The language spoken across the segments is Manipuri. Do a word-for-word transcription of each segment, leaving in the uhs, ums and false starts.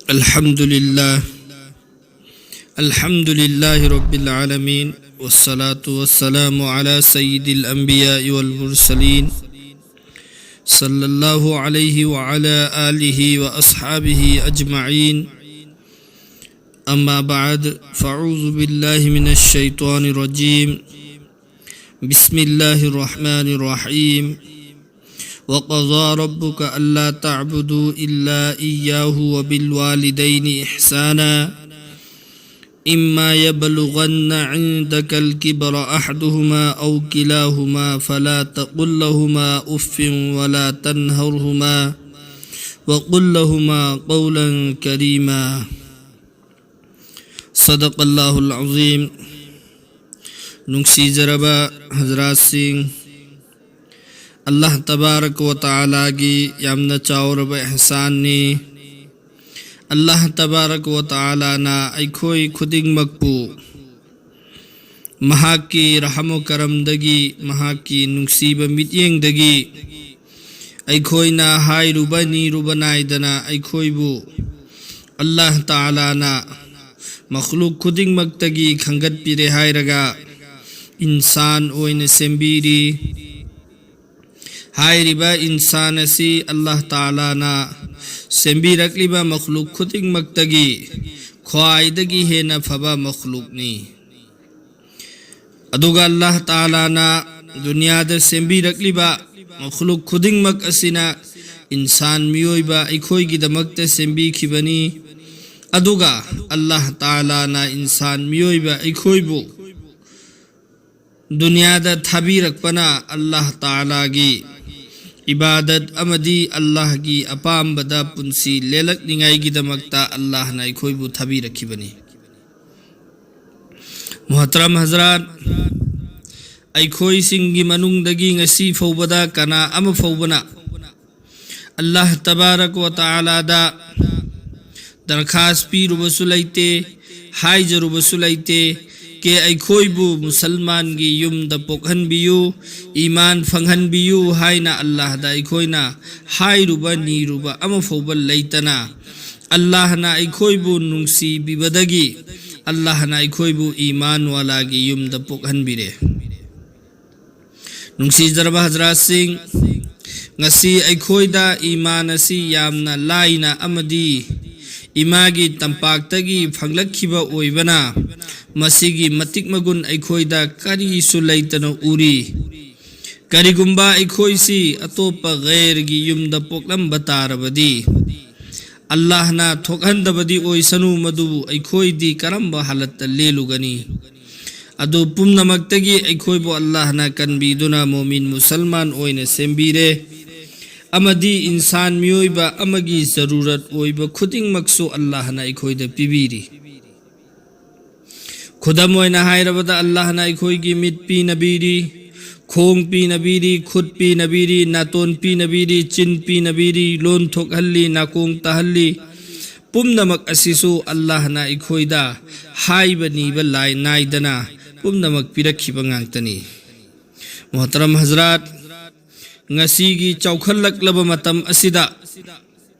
الحمد لله. الحمد لله رب العالمين، والصلاة والسلام على سيد الأنبياء والمرسلين، صلى الله عليه وعلى آله وأصحابه أجمعين. أما بعد، فأعوذ بالله من الشيطان الرجيم. بسم الله الرحمن الرحيم. وقضى ربك ألا تعبدوا إلا إياه وبالوالدين إحسانا، إما يبلغن عندك الكبر أحدهما أو كلاهما فلا تقل لهما أف ولا تنهرهما وقل لهما قولا كريما. صدق الله العظيم. ꯅꯨꯡꯁꯤꯖꯔꯕ ꯍꯖꯔꯥꯠꯁꯤꯡ, ꯑꯜꯂꯥꯍ ꯇꯕꯥꯔꯛ ꯋ ꯇꯥꯂꯥꯒꯤ ꯌꯥꯝꯅ ꯆꯥꯎꯔꯕ ꯏꯍꯁꯥꯟꯅꯤ꯫ ꯑꯜꯂꯥꯍ ꯇꯕꯥꯔꯛ ꯋ ꯇꯥꯂꯥꯅ ꯑꯩꯈꯣꯏ ꯈꯨꯗꯤꯡꯃꯛꯄꯨ ꯃꯍꯥꯛꯀꯤ ꯔꯍꯃꯣ ꯀꯔꯝꯗꯒꯤ, ꯃꯍꯥꯛꯀꯤ ꯅꯨꯡꯁꯤꯕ ꯃꯤꯠꯌꯦꯡꯗꯒꯤ ꯑꯩꯈꯣꯏꯅ ꯍꯥꯏꯔꯨꯕ ꯅꯤꯔꯨꯕ ꯅꯥꯏꯗꯅ ꯑꯩꯈꯣꯏꯕꯨ ꯑꯜꯂꯥꯍ ꯇꯥꯂꯥꯅ ꯃꯈꯂꯨꯛ ꯈꯨꯗꯤꯡꯃꯛꯇꯒꯤ ꯈꯟꯒꯠꯄꯤꯔꯦ ꯍꯥꯏꯔꯒ ꯏꯟꯁꯥꯟ ꯑꯣꯏꯅ ꯁꯦꯝꯕꯤꯔꯤ꯫ ꯍꯥꯏꯔꯤꯕ ꯏꯟꯁꯥꯟ ꯑꯁꯤ ꯑꯜꯂꯥꯍ ꯇꯥꯂꯥꯅ ꯁꯦꯝꯕꯤꯔꯛꯂꯤꯕ ꯃꯈꯂꯨꯛ ꯈꯨꯗꯤꯡꯃꯛꯇꯒꯤ ꯈ꯭ꯋꯥꯏꯗꯒꯤ ꯍꯦꯟꯅ ꯐꯕ ꯃꯈꯂꯨꯛꯅꯤ꯫ ꯑꯗꯨꯒ ꯑꯜꯂꯥꯍ ꯇꯥꯂꯥꯅ ꯗꯨꯅꯤꯌꯥꯗ ꯁꯦꯝꯕꯤꯔꯛꯂꯤꯕ ꯃꯈꯂꯨꯛ ꯈꯨꯗꯤꯡꯃꯛ ꯑꯁꯤꯅ ꯏꯟꯁꯥꯟ ꯃꯤꯑꯣꯏꯕ ꯑꯩꯈꯣꯏꯒꯤꯗꯃꯛꯇ ꯁꯦꯝꯕꯤꯈꯤꯕꯅꯤ꯫ ꯑꯗꯨꯒ ꯑꯜꯂꯥꯍ ꯇꯥꯂꯥꯅ ꯏꯟꯁꯥꯟ ꯃꯤꯑꯣꯏꯕ ꯑꯩꯈꯣꯏꯕꯨ ꯗꯨꯅꯤꯌꯥꯗ ꯊꯥꯕꯤꯔꯛꯄꯅ ꯑꯜꯂꯥꯍ ꯇꯥꯂꯥꯒꯤ ꯏꯕꯥꯗꯠ ꯑꯃꯗꯤ ꯑꯜꯂꯥꯍꯒꯤ ꯑꯄꯥꯝꯕꯗ ꯄꯨꯟꯁꯤ ꯂꯦꯜꯂꯛꯅꯤꯡꯉꯥꯏꯒꯤꯗꯃꯛꯇ ꯑꯜꯂꯥꯍꯅ ꯑꯩꯈꯣꯏꯕꯨ ꯊꯥꯕꯤꯔꯛꯈꯤꯕꯅꯤ꯫ ꯃꯨꯍꯇꯔꯝ ꯍꯖꯔꯥꯠ, ꯑꯩꯈꯣꯏꯁꯤꯡꯒꯤ ꯃꯅꯨꯡꯗꯒꯤ ꯉꯁꯤ ꯐꯥꯎꯕꯗ ꯀꯅꯥ ꯑꯃ ꯐꯥꯎꯕꯅ ꯑꯜꯂꯥꯍ ꯇꯕꯥꯔꯛ ꯋ ꯇꯥꯂꯥꯗ ꯗꯔꯈꯥꯁ ꯄꯤꯔꯨꯕꯁꯨ ꯂꯩꯇꯦ, ꯍꯥꯏꯖꯔꯨꯕꯁꯨ ꯂꯩꯇꯦ꯫ ꯀꯦ ꯑꯩꯈꯣꯏꯕꯨ ꯃꯨꯁꯜꯃꯥꯟꯒꯤ ꯌꯨꯝꯗ ꯄꯣꯛꯍꯟꯕꯤꯌꯨ, ꯏꯃꯥꯟ ꯐꯪꯍꯟꯕꯤꯌꯨ ꯍꯥꯏꯅ ꯑꯜꯂꯥꯍꯗ ꯑꯩꯈꯣꯏꯅ ꯍꯥꯏꯔꯨꯕ ꯅꯤꯔꯨꯕ ꯑꯃꯐꯥꯎꯕ ꯂꯩꯇꯅ, ꯑꯜꯂꯥꯍꯅ ꯑꯩꯈꯣꯏꯕꯨ ꯅꯨꯡꯁꯤꯕꯤꯕꯗꯒꯤ ꯑꯜꯂꯥꯍꯅ ꯑꯩꯈꯣꯏꯕꯨ ꯏꯃꯥꯟ ꯋꯥꯂꯥꯒꯤ ꯌꯨꯝꯗ ꯄꯣꯛꯍꯟꯕꯤꯔꯦ꯫ ꯅꯨꯡꯁꯤꯖꯔꯕ ꯍꯖꯔꯥꯠꯁꯤꯡ, ꯉꯁꯤ ꯑꯩꯈꯣꯏꯗ ꯏꯃꯥꯟ ꯑꯁꯤ ꯌꯥꯝꯅ ꯂꯥꯏꯅ ꯑꯃꯗꯤ ꯏꯃꯥꯒꯤ ꯇꯝꯄꯥꯛꯇꯒꯤ ꯐꯪꯂꯛꯈꯤꯕ ꯑꯣꯏꯕꯅ, ꯃꯁꯤꯒꯤ ꯃꯇꯤꯛ ꯃꯒꯨꯟ ꯑꯩꯈꯣꯏꯗ ꯀꯔꯤꯁꯨ ꯂꯩꯇꯅ ꯎꯔꯤ꯫ ꯀꯔꯤꯒꯨꯝꯕ ꯑꯩꯈꯣꯏꯁꯤ ꯑꯇꯣꯞꯄ ꯒꯩꯔꯒꯤ ꯌꯨꯝꯗ ꯄꯣꯛꯂꯝꯕ ꯇꯥꯔꯕꯗꯤ, ꯑꯜꯂꯥꯍꯅ ꯊꯣꯛꯍꯟꯗꯕꯗꯤ ꯑꯣꯏꯁꯅꯨ, ꯃꯗꯨꯕꯨ ꯑꯩꯈꯣꯏꯗꯤ ꯀꯔꯝꯕ ꯍꯥꯂꯠꯇ ꯂꯦꯜꯂꯨꯒꯅꯤ? ꯑꯗꯨ ꯄꯨꯝꯅꯃꯛꯇꯒꯤ ꯑꯩꯈꯣꯏꯕꯨ ꯑꯜꯂꯥꯍꯅ ꯀꯟꯕꯤꯗꯨꯅ ꯃꯣꯃꯤꯟ ꯃꯨꯁꯜꯃꯥꯟ ꯑꯣꯏꯅ ꯁꯦꯝꯕꯤꯔꯦ, ꯑꯃꯗꯤ ꯏꯟꯁꯥꯟ ꯃꯤꯑꯣꯏꯕ ꯑꯃꯒꯤ ꯖꯔꯨꯔꯠ ꯑꯣꯏꯕ ꯈꯨꯗꯤꯡꯃꯛꯁꯨ ꯑꯜꯂꯥꯍꯅ ꯑꯩꯈꯣꯏꯗ ꯄꯤꯕꯤꯔꯤ꯫ ꯈꯨꯗꯝ ꯑꯣꯏꯅ ꯍꯥꯏꯔꯕꯗ, ꯑꯜꯂꯥꯍꯅ ꯑꯩꯈꯣꯏꯒꯤ ꯃꯤꯠ ꯄꯤꯅꯕꯤꯔꯤ, ꯈꯣꯡ ꯄꯤꯅꯕꯤꯔꯤ, ꯈꯨꯠ ꯄꯤꯅꯕꯤꯔꯤ, ꯅꯥꯇꯣꯟ ꯄꯤꯅꯕꯤꯔꯤ, ꯆꯤꯟ ꯄꯤꯅꯕꯤꯔꯤ, ꯂꯣꯟ ꯊꯣꯛꯍꯜꯂꯤ, ꯅꯥꯀꯣꯡ ꯇꯥꯍꯜꯂꯤ꯫ ꯄꯨꯝꯅꯃꯛ ꯑꯁꯤꯁꯨ ꯑꯜꯂꯥꯍꯅ ꯑꯩꯈꯣꯏꯗ ꯍꯥꯏꯕ ꯅꯤꯕ ꯂꯥꯏ ꯅꯥꯏꯗꯅ ꯄꯨꯝꯅꯃꯛ ꯄꯤꯔꯛꯈꯤꯕ ꯉꯥꯛꯇꯅꯤ꯫ ꯃꯣꯍꯇꯔꯝ ꯍꯖꯔꯥꯠ, ꯉꯁꯤꯒꯤ ꯆꯥꯎꯈꯠꯂꯛꯂꯕ ꯃꯇꯝ ꯑꯁꯤꯗ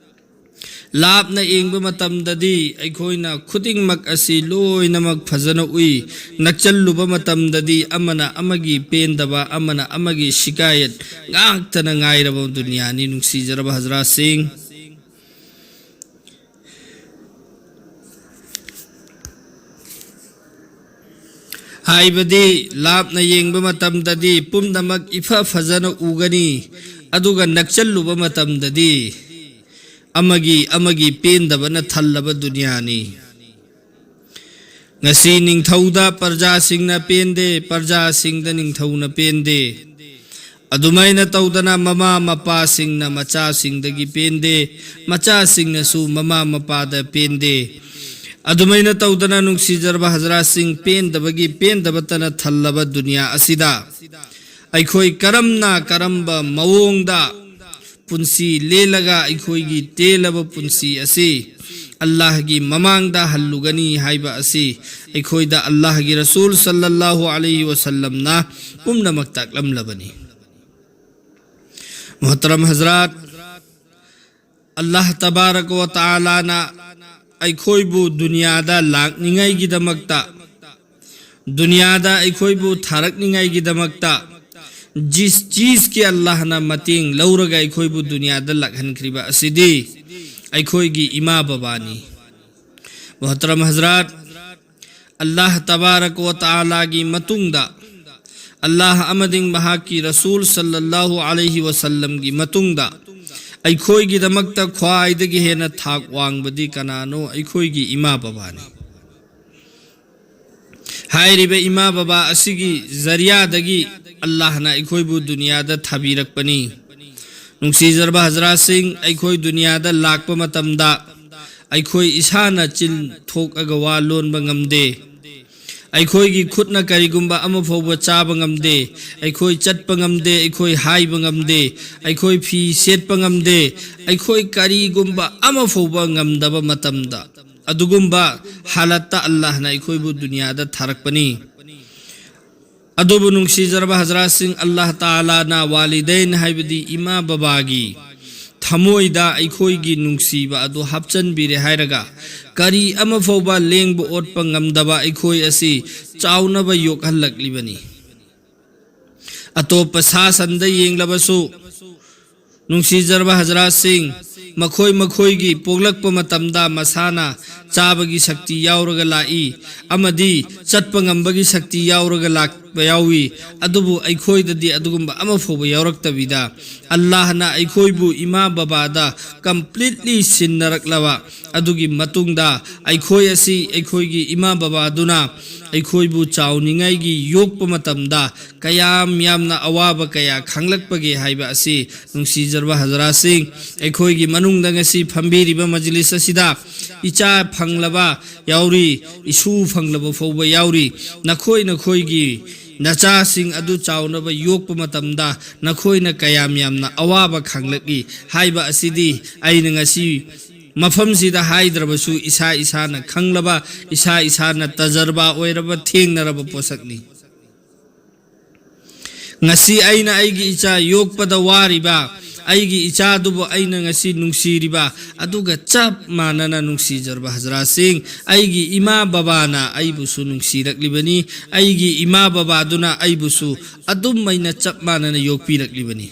ꯂꯥꯞꯅ ꯌꯦꯡꯕ ꯃꯇꯝꯗꯗꯤ ꯑꯩꯈꯣꯏꯅ ꯈꯨꯗꯤꯡꯃꯛ ꯑꯁꯤ ꯂꯣꯏꯅꯃꯛ ꯐꯖꯅ ꯎꯏ꯫ ꯅꯛꯆꯜꯂꯨꯕ ꯃꯇꯝꯗꯗꯤ ꯑꯃꯅ ꯑꯃꯒꯤ ꯄꯦꯟꯗꯕ, ꯑꯃꯅ ꯑꯃꯒꯤ ꯁꯤꯀꯥꯌꯠ ꯉꯥꯛꯇꯅ ꯉꯥꯏꯔꯕ ꯗꯨꯅꯤꯌꯥꯅꯤ꯫ ꯅꯨꯡꯁꯤꯖꯔꯕ ꯍꯖꯔꯥꯠꯁꯤꯡ, ꯍꯥꯏꯕꯗꯤ ꯂꯥꯞꯅ ꯌꯦꯡꯕ ꯃꯇꯝꯗꯗꯤ ꯄꯨꯝꯅꯃꯛ ꯏꯐ ꯐꯖꯅ ꯎꯒꯅꯤ, ꯑꯗꯨꯒ ꯅꯛꯆꯜꯂꯨꯕ ꯃꯇꯝꯗꯗꯤ ꯑꯃꯒꯤ ꯑꯃꯒꯤ ꯄꯦꯟꯗꯕꯅ ꯊꯜꯂꯕ ꯗꯨꯅꯤꯌꯥꯅꯤ꯫ ꯉꯁꯤ ꯅꯤꯡꯊꯧꯗ ꯄ꯭ꯔꯖꯥꯁꯤꯡꯅ ꯄꯦꯟꯗꯦ, ꯄ꯭ꯔꯖꯥꯁꯤꯡꯗ ꯅꯤꯡꯊꯧꯅ ꯄꯦꯟꯗꯦ꯫ ꯑꯗꯨꯃꯥꯏꯅ ꯇꯧꯗꯅ ꯃꯃꯥ ꯃꯄꯥꯁꯤꯡꯅ ꯃꯆꯥꯁꯤꯡꯗꯒꯤ ꯄꯦꯟꯗꯦ, ꯃꯆꯥꯁꯤꯡꯅꯁꯨ ꯃꯃꯥ ꯃꯄꯥꯗ ꯄꯦꯟꯗꯦ꯫ ꯑꯗꯨꯃꯥꯏꯅ ꯇꯧꯗꯅ ꯅꯨꯡꯁꯤꯖꯔꯕ ꯍꯖꯔꯥꯠꯁꯤꯡ, ꯄꯦꯟꯗꯕꯒꯤ ꯄꯦꯟꯗꯕꯇꯅ ꯊꯜꯂꯕ ꯗꯨꯅꯤꯌꯥ ꯑꯁꯤꯗ ꯑꯩꯈꯣꯏ ꯀꯔꯝꯅ ꯀꯔꯝꯕ ꯃꯑꯣꯡꯗ ꯄꯨꯟꯁꯤ ꯂꯦꯜꯂꯒ ꯑꯩꯈꯣꯏꯒꯤ ꯇꯦꯜꯂꯕ ꯄꯨꯟꯁꯤ ꯑꯁꯤ ꯑꯜꯂꯥꯍꯒꯤ ꯃꯃꯥꯡꯗ ꯍꯜꯂꯨꯒꯅꯤ ꯍꯥꯏꯕ ꯑꯁꯤ ꯑꯩꯈꯣꯏꯗ ꯑꯜꯂꯥꯍꯒꯤ ꯔꯁꯨꯜ ꯁꯜꯂꯜꯂꯥꯍꯨ ꯑꯂꯩꯍꯤ ꯋꯁꯜꯂꯝꯅ ꯄꯨꯝꯅꯃꯛ ꯇꯥꯛꯂꯝꯂꯕꯅꯤ꯫ ꯃꯣꯍꯇꯔꯝ ꯍꯖꯔꯥꯠ, ꯑꯜꯂꯥꯍ ꯇꯕꯥꯔꯛ ꯋ ꯇꯥꯂꯥꯅ ꯑꯩꯈꯣꯏꯕꯨ ꯗꯨꯅꯤꯌꯥꯗ ꯂꯥꯛꯅꯤꯡꯉꯥꯏꯒꯤꯗꯃꯛꯇ, ꯗꯨꯅꯤꯌꯥꯗ ꯑꯩꯈꯣꯏꯕꯨ ꯊꯥꯔꯛꯅꯤꯡꯉꯥꯏꯒꯤꯗꯃꯛꯇ ꯖꯤꯁ ꯆꯤꯁꯀꯤ ꯑꯜꯂꯥꯍꯅ ꯃꯇꯦꯡ ꯂꯧꯔꯒ ꯑꯩꯈꯣꯏꯕꯨ ꯗꯨꯅꯤꯌꯥꯗ ꯂꯥꯛꯍꯟꯈ꯭ꯔꯤꯕ ꯑꯁꯤꯗꯤ ꯑꯩꯈꯣꯏꯒꯤ ꯏꯃꯥ ꯕꯕꯥꯅꯤ꯫ ꯃꯣꯍꯇꯔꯝ ꯍꯖꯔꯥꯠ, ꯑꯜꯂꯥꯍ ꯇꯕꯥꯔꯛ ꯋ ꯇꯥꯂꯥꯒꯤ ꯃꯇꯨꯡꯗ, ꯑꯜꯂꯥꯍ ꯑꯃꯗꯤ ꯃꯍꯥꯛꯀꯤ ꯔꯁꯨꯜ ꯁꯜꯂꯜꯂꯥꯍꯨ ꯑꯂꯩꯍꯤ ꯋꯁꯜꯂꯝꯒꯤ ꯃꯇꯨꯡꯗ ꯑꯩꯈꯣꯏꯒꯤꯗꯃꯛꯇ ꯈ꯭ꯋꯥꯏꯗꯒꯤ ꯍꯦꯟꯅ ꯊꯥꯛ ꯋꯥꯡꯕꯗꯤ ꯀꯅꯥꯅꯣ? ꯑꯩꯈꯣꯏꯒꯤ ꯏꯃꯥ ꯕꯕꯥꯅꯤ꯫ ꯍꯥꯏꯔꯤꯕ ꯏꯃꯥ ꯕꯕꯥ ꯑꯁꯤꯒꯤ ꯖꯔꯤꯌꯥꯗꯒꯤ ꯑꯜꯂꯥꯍꯅ ꯑꯩꯈꯣꯏꯕꯨ ꯗꯨꯅꯤꯌꯥꯗ ꯊꯥꯕꯤꯔꯛꯄꯅꯤ꯫ ꯅꯨꯡꯁꯤꯖꯔꯕ ꯍꯖꯔꯥꯠꯁꯤꯡ, ꯑꯩꯈꯣꯏ ꯗꯨꯅꯤꯌꯥꯗ ꯂꯥꯛꯄ ꯃꯇꯝꯗ ꯑꯩꯈꯣꯏ ꯏꯁꯥꯅ ꯆꯤꯟ ꯊꯣꯛꯑꯒ ꯋꯥ ꯂꯣꯟꯕ ꯉꯝꯗꯦ꯫ ꯑꯩꯈꯣꯏꯒꯤ ꯈꯨꯠꯅ ꯀꯔꯤꯒꯨꯝꯕ ꯑꯃ ꯐꯥꯎꯕ ꯆꯥꯕ ꯉꯝꯗꯦ꯫ ꯑꯩꯈꯣꯏ ꯆꯠꯄ ꯉꯝꯗꯦ, ꯑꯩꯈꯣꯏ ꯍꯥꯏꯕ ꯉꯝꯗꯦ, ꯑꯩꯈꯣꯏ ꯐꯤ ꯁꯦꯠꯄ ꯉꯝꯗꯦ, ꯑꯩꯈꯣꯏ ꯀꯔꯤꯒꯨꯝꯕ ꯑꯃ ꯐꯥꯎꯕ ꯉꯝꯗꯕ ꯃꯇꯝꯗ, ꯑꯗꯨꯒꯨꯝꯕ ꯍꯥꯂꯠꯇ ꯑꯜꯂꯥꯍꯅ ꯑꯩꯈꯣꯏꯕꯨ ꯗꯨꯅꯤꯌꯥꯗ ꯊꯥꯔꯛꯄꯅꯤ꯫ ꯑꯗꯨꯕꯨ ꯅꯨꯡꯁꯤꯖꯔꯕ ꯍꯖꯔꯥꯠꯁꯤꯡ, ꯑꯜꯂꯥꯍ ꯇꯥꯂꯥꯅ ꯋꯥꯂꯤꯗꯩꯟ ꯍꯥꯏꯕꯗꯤ ꯏꯃꯥ ꯕꯕꯥꯒꯤ ꯊꯃꯣꯏꯗ ꯑꯩꯈꯣꯏꯒꯤ ꯅꯨꯡꯁꯤꯕ ꯑꯗꯨ ꯍꯥꯞꯆꯟꯕꯤꯔꯦ ꯍꯥꯏꯔꯒ ꯀꯔꯤ ꯑꯃ ꯐꯥꯎꯕ ꯂꯦꯡꯕ ꯑꯣꯠꯄ ꯉꯝꯗꯕ ꯑꯩꯈꯣꯏ ꯑꯁꯤ ꯆꯥꯎꯅꯕ ꯌꯣꯛꯍꯜꯂꯛꯂꯤꯕꯅꯤ꯫ ꯑꯇꯣꯞꯄ ꯁꯥ ꯁꯟꯗ ꯌꯦꯡꯂꯕꯁꯨ, ꯅꯨꯡꯁꯤꯖꯔꯕ ꯍꯖꯔꯥꯠꯁꯤꯡ, ꯃꯈꯣꯏ ꯃꯈꯣꯏꯒꯤ ꯄꯣꯛꯂꯛꯄ ꯃꯇꯝꯗ ꯃꯁꯥꯅ ꯆꯥꯕꯒꯤ ꯁꯛꯇꯤ ꯌꯥꯎꯔꯒ ꯂꯥꯛꯏ ꯑꯃꯗꯤ ꯆꯠꯄ ꯉꯝꯕꯒꯤ ꯁꯛꯇꯤ ꯌꯥꯎꯔꯒ ꯂꯥꯛꯄ ꯌꯥꯎꯏ꯫ ꯑꯗꯨꯕꯨ ꯑꯩꯈꯣꯏꯗꯗꯤ ꯑꯗꯨꯒꯨꯝꯕ ꯑꯃ ꯐꯥꯎꯕ ꯌꯥꯎꯔꯛꯇꯕꯤꯗ, ꯑꯜꯂꯥꯍꯅ ꯑꯩꯈꯣꯏꯕꯨ ꯏꯃꯥ ꯕꯕꯥꯗ completely ꯁꯤꯟꯅꯔꯛꯂꯕ ꯑꯗꯨꯒꯤ ꯃꯇꯨꯡꯗ, ꯑꯩꯈꯣꯏ ꯑꯁꯤ ꯑꯩꯈꯣꯏꯒꯤ ꯏꯃꯥ ꯕꯕꯥꯗꯨꯅ ꯑꯩꯈꯣꯏꯕꯨ ꯆꯥꯎꯅꯤꯡꯉꯥꯏꯒꯤ ꯌꯣꯛꯄ ꯃꯇꯝꯗ ꯀꯌꯥꯝ ꯌꯥꯝꯅ ꯑꯋꯥꯕ ꯀꯌꯥ ꯈꯪꯂꯛꯄꯒꯦ ꯍꯥꯏꯕ ꯑꯁꯤ, ꯅꯨꯡꯁꯤꯖꯔꯕ ꯍꯖꯔꯥꯠꯁꯤꯡ, ꯑꯩꯈꯣꯏꯒꯤ ꯃꯅꯨꯡꯗ ꯉꯁꯤ ꯐꯝꯕꯤꯔꯤꯕ ꯃꯖꯂꯤꯁ ꯑꯁꯤꯗ ꯏꯆꯥ ꯐꯪꯂꯕ ꯌꯥꯎꯔꯤ, ꯏꯁꯨ ꯐꯪꯂꯕ ꯐꯥꯎꯕ ꯌꯥꯎꯔꯤ꯫ ꯅꯈꯣꯏ ꯅꯈꯣꯏꯒꯤ ꯅꯆꯥꯁꯤꯡ ꯑꯗꯨ ꯆꯥꯎꯅꯕ ꯌꯣꯛꯄ ꯃꯇꯝꯗ ꯅꯈꯣꯏꯅ ꯀꯌꯥꯝ ꯌꯥꯝꯅ ꯑꯋꯥꯕ ꯈꯪꯂꯛꯏ ꯍꯥꯏꯕ ꯑꯁꯤꯗꯤ ꯑꯩꯅ ꯉꯁꯤ ꯃꯐꯝꯁꯤꯗ ꯍꯥꯏꯗ꯭ꯔꯕꯁꯨ ꯏꯁꯥ ꯏꯁꯥꯅ ꯈꯪꯂꯕ, ꯏꯁꯥ ꯏꯁꯥꯅ ꯇꯖꯔꯕꯥ ꯑꯣꯏꯔꯕ, ꯊꯦꯡꯅꯔꯕ ꯄꯣꯠꯁꯛꯅꯤ꯫ ꯉꯁꯤ ꯑꯩꯅ ꯑꯩꯒꯤ ꯏꯆꯥ ꯌꯣꯛꯄꯗ ꯋꯥꯔꯤꯕ, ꯑꯩꯒꯤ ꯏꯆꯥꯗꯨꯕꯨ ꯑꯩꯅ ꯉꯁꯤ ꯅꯨꯡꯁꯤꯔꯤꯕ, ꯑꯗꯨꯒ ꯆꯞ ꯃꯥꯟꯅꯅ, ꯅꯨꯡꯁꯤꯖꯔꯕ ꯍꯖꯔꯥꯠꯁꯤꯡ, ꯑꯩꯒꯤ ꯏꯃꯥ ꯕꯕꯥꯅ ꯑꯩꯕꯨꯁꯨ ꯅꯨꯡꯁꯤꯔꯛꯂꯤꯕꯅꯤ꯫ ꯑꯩꯒꯤ ꯏꯃꯥ ꯕꯕꯥꯗꯨꯅ ꯑꯩꯕꯨꯁꯨ ꯑꯗꯨꯝ ꯑꯩꯅ ꯆꯞ ꯃꯥꯟꯅꯅ ꯌꯣꯛꯄꯤꯔꯛꯂꯤꯕꯅꯤ꯫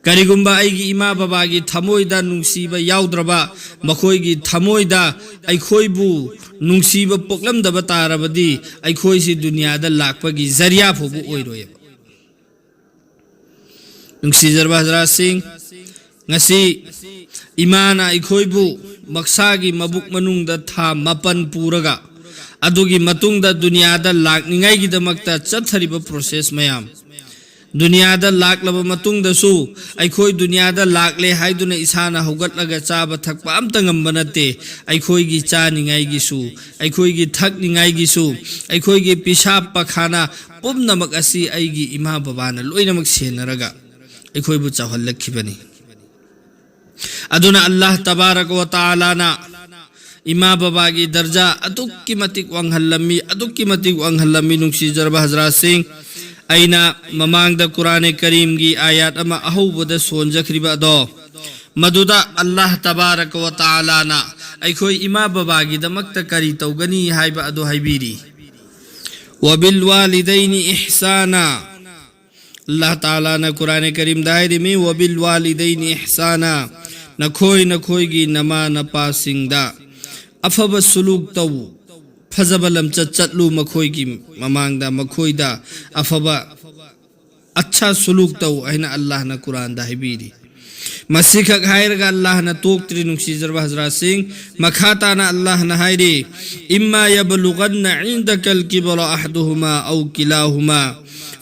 ꯀꯔꯤꯒꯨꯝꯕ ꯑꯩꯒꯤ ꯏꯃꯥ ꯕꯕꯥꯒꯤ ꯊꯃꯣꯏꯗ ꯅꯨꯡꯁꯤꯕ ꯌꯥꯎꯗ꯭ꯔꯕ, ꯃꯈꯣꯏꯒꯤ ꯊꯃꯣꯏꯗ ꯑꯩꯈꯣꯏꯕꯨ ꯅꯨꯡꯁꯤꯕ ꯄꯣꯛꯂꯝꯗꯕ ꯇꯥꯔꯕꯗꯤ, ꯑꯩꯈꯣꯏꯁꯤ ꯗꯨꯅꯤꯌꯥꯗ ꯂꯥꯛꯄꯒꯤ ꯖꯔꯤꯌꯥ ꯐꯥꯎꯕ ꯑꯣꯏꯔꯣꯏꯕ꯫ ꯅꯨꯡꯁꯤꯖꯔꯕ ꯍꯖꯔꯥꯠꯁꯤꯡ, ꯉꯁꯤ ꯏꯃꯥꯅ ꯑꯩꯈꯣꯏꯕꯨ ꯃꯛꯁꯥꯒꯤ ꯃꯕꯨꯛ ꯃꯅꯨꯡꯗ ꯊꯥ ꯃꯥꯄꯟ ꯄꯨꯔꯒ, ꯑꯗꯨꯒꯤ ꯃꯇꯨꯡꯗ ꯗꯨꯅꯤꯌꯥꯗ ꯂꯥꯛꯅꯤꯡꯉꯥꯏꯒꯤꯗꯃꯛꯇ ꯆꯠꯊꯔꯤꯕ ꯄ꯭ꯔꯣꯁꯦꯁ ꯃꯌꯥꯝ, ꯗꯨꯅꯤꯌꯥꯗ ꯂꯥꯛꯂꯕ ꯃꯇꯨꯡꯗꯁꯨ ꯑꯩꯈꯣꯏ ꯗꯨꯅꯤꯌꯥꯗ ꯂꯥꯛꯂꯦ ꯍꯥꯏꯗꯨꯅ ꯏꯁꯥꯅ ꯍꯧꯒꯠꯂꯒ ꯆꯥꯕ ꯊꯛꯄ ꯑꯝꯇ ꯉꯝꯕ ꯅꯠꯇꯦ꯫ ꯑꯩꯈꯣꯏꯒꯤ ꯆꯥꯅꯤꯡꯉꯥꯏꯒꯤꯁꯨ, ꯑꯩꯈꯣꯏꯒꯤ ꯊꯛꯅꯤꯡꯉꯥꯏꯒꯤꯁꯨ, ꯑꯩꯈꯣꯏꯒꯤ ꯄꯤꯁꯥ ꯄꯈꯥꯅ ꯄꯨꯝꯅꯃꯛ ꯑꯁꯤ ꯑꯩꯒꯤ ꯏꯃꯥ ꯕꯕꯥꯅ ꯂꯣꯏꯅꯃꯛ ꯁꯦꯟꯅꯔꯒ ꯑꯩꯈꯣꯏꯕꯨ ꯆꯥꯎꯍꯜꯂꯛꯈꯤꯕꯅꯤ꯫ ꯑꯗꯨꯅ ꯑꯜꯂꯥꯍ ꯇꯕꯥꯔꯛ ꯋ ꯇꯥꯂꯥꯅ ꯏꯃꯥ ꯕꯕꯥꯒꯤ ꯗꯔꯖꯥ ꯑꯗꯨꯛꯀꯤ ꯃꯇꯤꯛ ꯋꯥꯡꯍꯜꯂꯝꯃꯤ, ꯑꯗꯨꯛꯀꯤ ꯃꯇꯤꯛ ꯋꯥꯡꯍꯜꯂꯝꯃꯤ꯫ ꯅꯨꯡꯁꯤꯖꯔꯕ ꯍꯖꯔꯥꯠꯁꯤꯡ, ꯑꯩꯅ ꯃꯃꯥꯡꯗ ꯀꯨꯔꯥꯅꯦ ꯀꯔꯤꯝꯒꯤ ꯑꯥꯌꯥꯠ ꯑꯃ ꯑꯍꯧꯕꯗ ꯁꯣꯟꯖꯈ꯭ꯔꯤꯕ ꯑꯗꯣ, ꯃꯗꯨꯗ ꯑꯜꯂꯥꯍ ꯇꯕꯥꯔꯛ ꯋ ꯇꯥꯂꯥꯅ ꯑꯩꯈꯣꯏ ꯏꯃꯥ ꯕꯕꯥꯒꯤꯗꯃꯛꯇ ꯀꯔꯤ ꯇꯧꯒꯅꯤ ꯍꯥꯏꯕ ꯑꯗꯨ ꯍꯥꯏꯕꯤꯔꯤ꯫ "ꯋꯕꯤꯜ ꯋꯥꯂꯤꯗꯩꯅꯤ ꯏꯍꯁꯥꯅ"꯫ ꯑꯜꯂꯥꯍ ꯇꯥꯂꯥꯅ ꯀꯨꯔꯥꯅꯦ ꯀꯔꯤꯝꯗ ꯍꯥꯏꯔꯤꯃꯤ, "ꯋꯕꯤꯜ ꯋꯥꯂꯤꯗꯩꯅꯤ ꯏꯍꯁꯥꯅ", ꯅꯈꯣꯏ ꯅꯈꯣꯏꯒꯤ ꯅꯃꯥ ꯅꯄꯥꯁꯤꯡꯗ ꯑꯐꯕ ꯁꯨꯂꯨꯛ ꯇꯧ, ꯐꯖꯕ ꯂꯝꯆꯠ ꯆꯠꯂꯨ, ꯃꯈꯣꯏꯒꯤ ꯃꯃꯥꯡꯗ ꯃꯈꯣꯏꯗ ꯑꯐꯕ ꯑꯠꯁꯥ ꯁꯨꯂꯨꯛ ꯇꯧ ꯍꯥꯏꯅ ꯑꯜꯂꯥꯍꯅ ꯀꯨꯔꯥꯟꯗ ꯍꯥꯏꯕꯤꯔꯤ꯫ ꯃꯁꯤꯈꯛ ꯍꯥꯏꯔꯒ ꯑꯜꯂꯥꯍꯅ ꯇꯣꯛꯇ꯭ꯔꯤ, ꯅꯨꯡꯁꯤꯖꯔꯕ ꯍꯖꯔꯥꯠꯁꯤꯡ꯫ ꯃꯈꯥ ꯇꯥꯅ ꯑꯜꯂꯥꯍꯅ ꯍꯥꯏꯔꯤ, "إما يبلغن عندك الكبر أحدهما أو كلاهما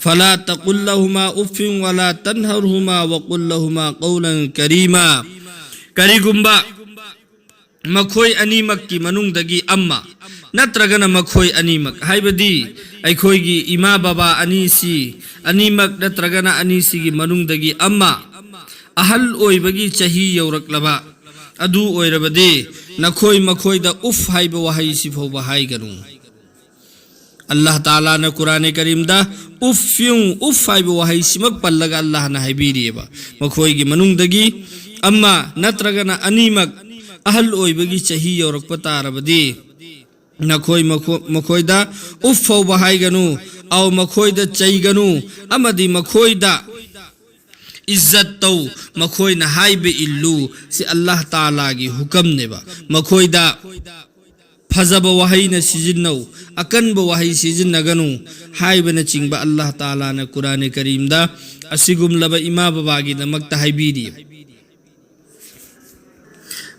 فلا تقل لهما أف ولا تنهرهما وقل لهما قولا كريما"꯫ ꯀꯔꯤꯒꯨꯝꯕ ꯃꯈꯣꯏ ꯑꯅꯤꯃꯛꯀꯤ ꯃꯅꯨꯡꯗꯒꯤ ꯑꯃ ꯅꯠꯇ꯭ꯔꯒꯅ ꯃꯈꯣꯏ ꯑꯅꯤꯃꯛ, ꯍꯥꯏꯕꯗꯤ ꯑꯩꯈꯣꯏꯒꯤ ꯏꯃꯥ ꯕꯕꯥ ꯑꯅꯤꯁꯤ ꯑꯅꯤꯃꯛ ꯅꯠꯇ꯭ꯔꯒꯅ ꯑꯅꯤꯁꯤꯒꯤ ꯃꯅꯨꯡꯗꯒꯤ ꯑꯃ ꯑꯍꯜ ꯑꯣꯏꯕꯒꯤ ꯆꯍꯤ ꯌꯧꯔꯛꯂꯕ, ꯑꯗꯨ ꯑꯣꯏꯔꯕꯗꯤ ꯅꯈꯣꯏ ꯃꯈꯣꯏꯗ ꯎꯐ ꯍꯥꯏꯕ ꯋꯥꯍꯩꯁꯤ ꯐꯥꯎꯕ ꯍꯥꯏꯒꯅꯨ꯫ ꯑꯜꯂꯥꯍ ꯇꯥꯂꯥꯅ ꯀꯨꯔꯥꯅꯦ ꯀꯔꯤꯝꯗ ꯎꯐ ꯌꯨꯡ ꯎꯐ ꯍꯥꯏꯕ ꯋꯥꯍꯩꯁꯤꯃꯛ ꯄꯜꯂꯒ ꯑꯜꯂꯥꯍꯅ ꯍꯥꯏꯕꯤꯔꯤꯑꯕ, ꯃꯈꯣꯏꯒꯤ ꯃꯅꯨꯡꯗꯒꯤ ꯑꯃ ꯅꯠꯇ꯭ꯔꯒꯅ ꯑꯅꯤꯃꯛ ꯑꯍꯜ ꯑꯣꯏꯕꯒꯤ ꯆꯍꯤ ꯌꯧꯔꯛꯄ ꯇꯥꯔꯕꯗꯤ ꯅꯈꯣꯏ ꯃꯈꯣ-, ꯃꯈꯣꯏꯗ ꯎꯐ ꯐꯥꯎꯕ ꯍꯥꯏꯒꯅꯨ, ꯑꯧ ꯃꯈꯣꯏꯗ ꯆꯩꯒꯅꯨ, ꯑꯃꯗꯤ ꯃꯈꯣꯏꯗ ꯏꯖꯠ ꯇꯧ, ꯃꯈꯣꯏꯅ ꯍꯥꯏꯕ ꯏꯜꯂꯨ꯫ ꯁꯤ ꯑꯜꯂꯥꯍ ꯇꯥꯂꯥꯒꯤ ꯍꯨꯀꯝꯅꯦꯕ꯫ ꯃꯈꯣꯏꯗ ꯐꯖꯕ ꯋꯥꯍꯩꯅ ꯁꯤꯖꯤꯟꯅꯧ, ꯑꯀꯟꯕ ꯋꯥꯍꯩ ꯁꯤꯖꯤꯟꯅꯒꯅꯨ ꯍꯥꯏꯕꯅꯆꯤꯡꯕ ꯑꯜꯂꯥꯍ ꯇꯥꯂꯥꯅ ꯀꯨꯔꯥꯅꯦ ꯀꯔꯤꯝꯗ ꯑꯁꯤꯒꯨꯝꯂꯕ ꯏꯃꯥ ꯕꯕꯥꯒꯤꯗꯃꯛꯇ ꯍꯥꯏꯕꯤꯔꯤ꯫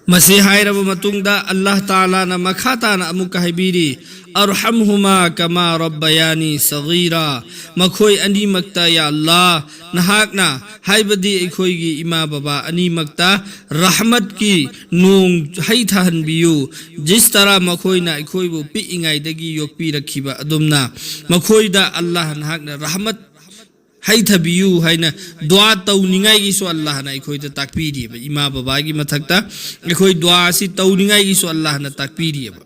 ꯃꯁꯤ ꯍꯥꯏꯔꯕ ꯃꯇꯨꯡꯗ ꯑꯜꯂꯥꯍ ꯇꯥꯂꯥꯅ ꯃꯈꯥ ꯇꯥꯅ ꯑꯃꯨꯛꯀ ꯍꯥꯏꯕꯤꯔꯤ, "ꯑꯔꯍꯝꯍꯨꯃꯥ ꯀꯃꯥ ꯔꯕꯌꯥꯅꯤ ꯁꯒꯤꯔꯥ"꯫ ꯃꯈꯣꯏ ꯑꯅꯤꯃꯛꯇ, ꯌꯥ ꯑꯜꯂꯥꯍ, ꯅꯍꯥꯛꯅ, ꯍꯥꯏꯕꯗꯤ ꯑꯩꯈꯣꯏꯒꯤ ꯏꯃꯥ ꯕꯕꯥ ꯑꯅꯤꯃꯛꯇ ꯔꯍꯃꯠꯀꯤ ꯅꯣꯡ ꯍꯩꯊꯍꯟꯕꯤꯌꯨ, ꯖꯤꯁ ꯇꯔꯥ ꯃꯈꯣꯏꯅ ꯑꯩꯈꯣꯏꯕꯨ ꯄꯤꯛꯏꯉꯩꯗꯒꯤ ꯌꯣꯛꯄꯤꯔꯛꯈꯤꯕ ꯑꯗꯨꯝꯅ꯫ ꯃꯈꯣꯏꯗ ꯑꯜꯂꯥꯍ ꯅꯍꯥꯛꯅ ꯔꯍꯃꯠ ꯍꯩꯊꯕꯤꯌꯨ ꯍꯥꯏꯅ ꯗꯨꯋꯥ ꯇꯧꯅꯤꯡꯉꯥꯏꯒꯤꯁꯨ ꯑꯜꯂꯥꯍꯅ ꯑꯩꯈꯣꯏꯗ ꯇꯥꯛꯄꯤꯔꯤꯕ꯫ ꯏꯃꯥ ꯕꯕꯥꯒꯤ ꯃꯊꯛꯇ ꯑꯩꯈꯣꯏ ꯗꯨꯋꯥ ꯑꯁꯤ ꯇꯧꯅꯤꯡꯉꯥꯏꯒꯤꯁꯨ ꯑꯜꯂꯥꯍꯅ ꯇꯥꯛꯄꯤꯔꯤꯕ꯫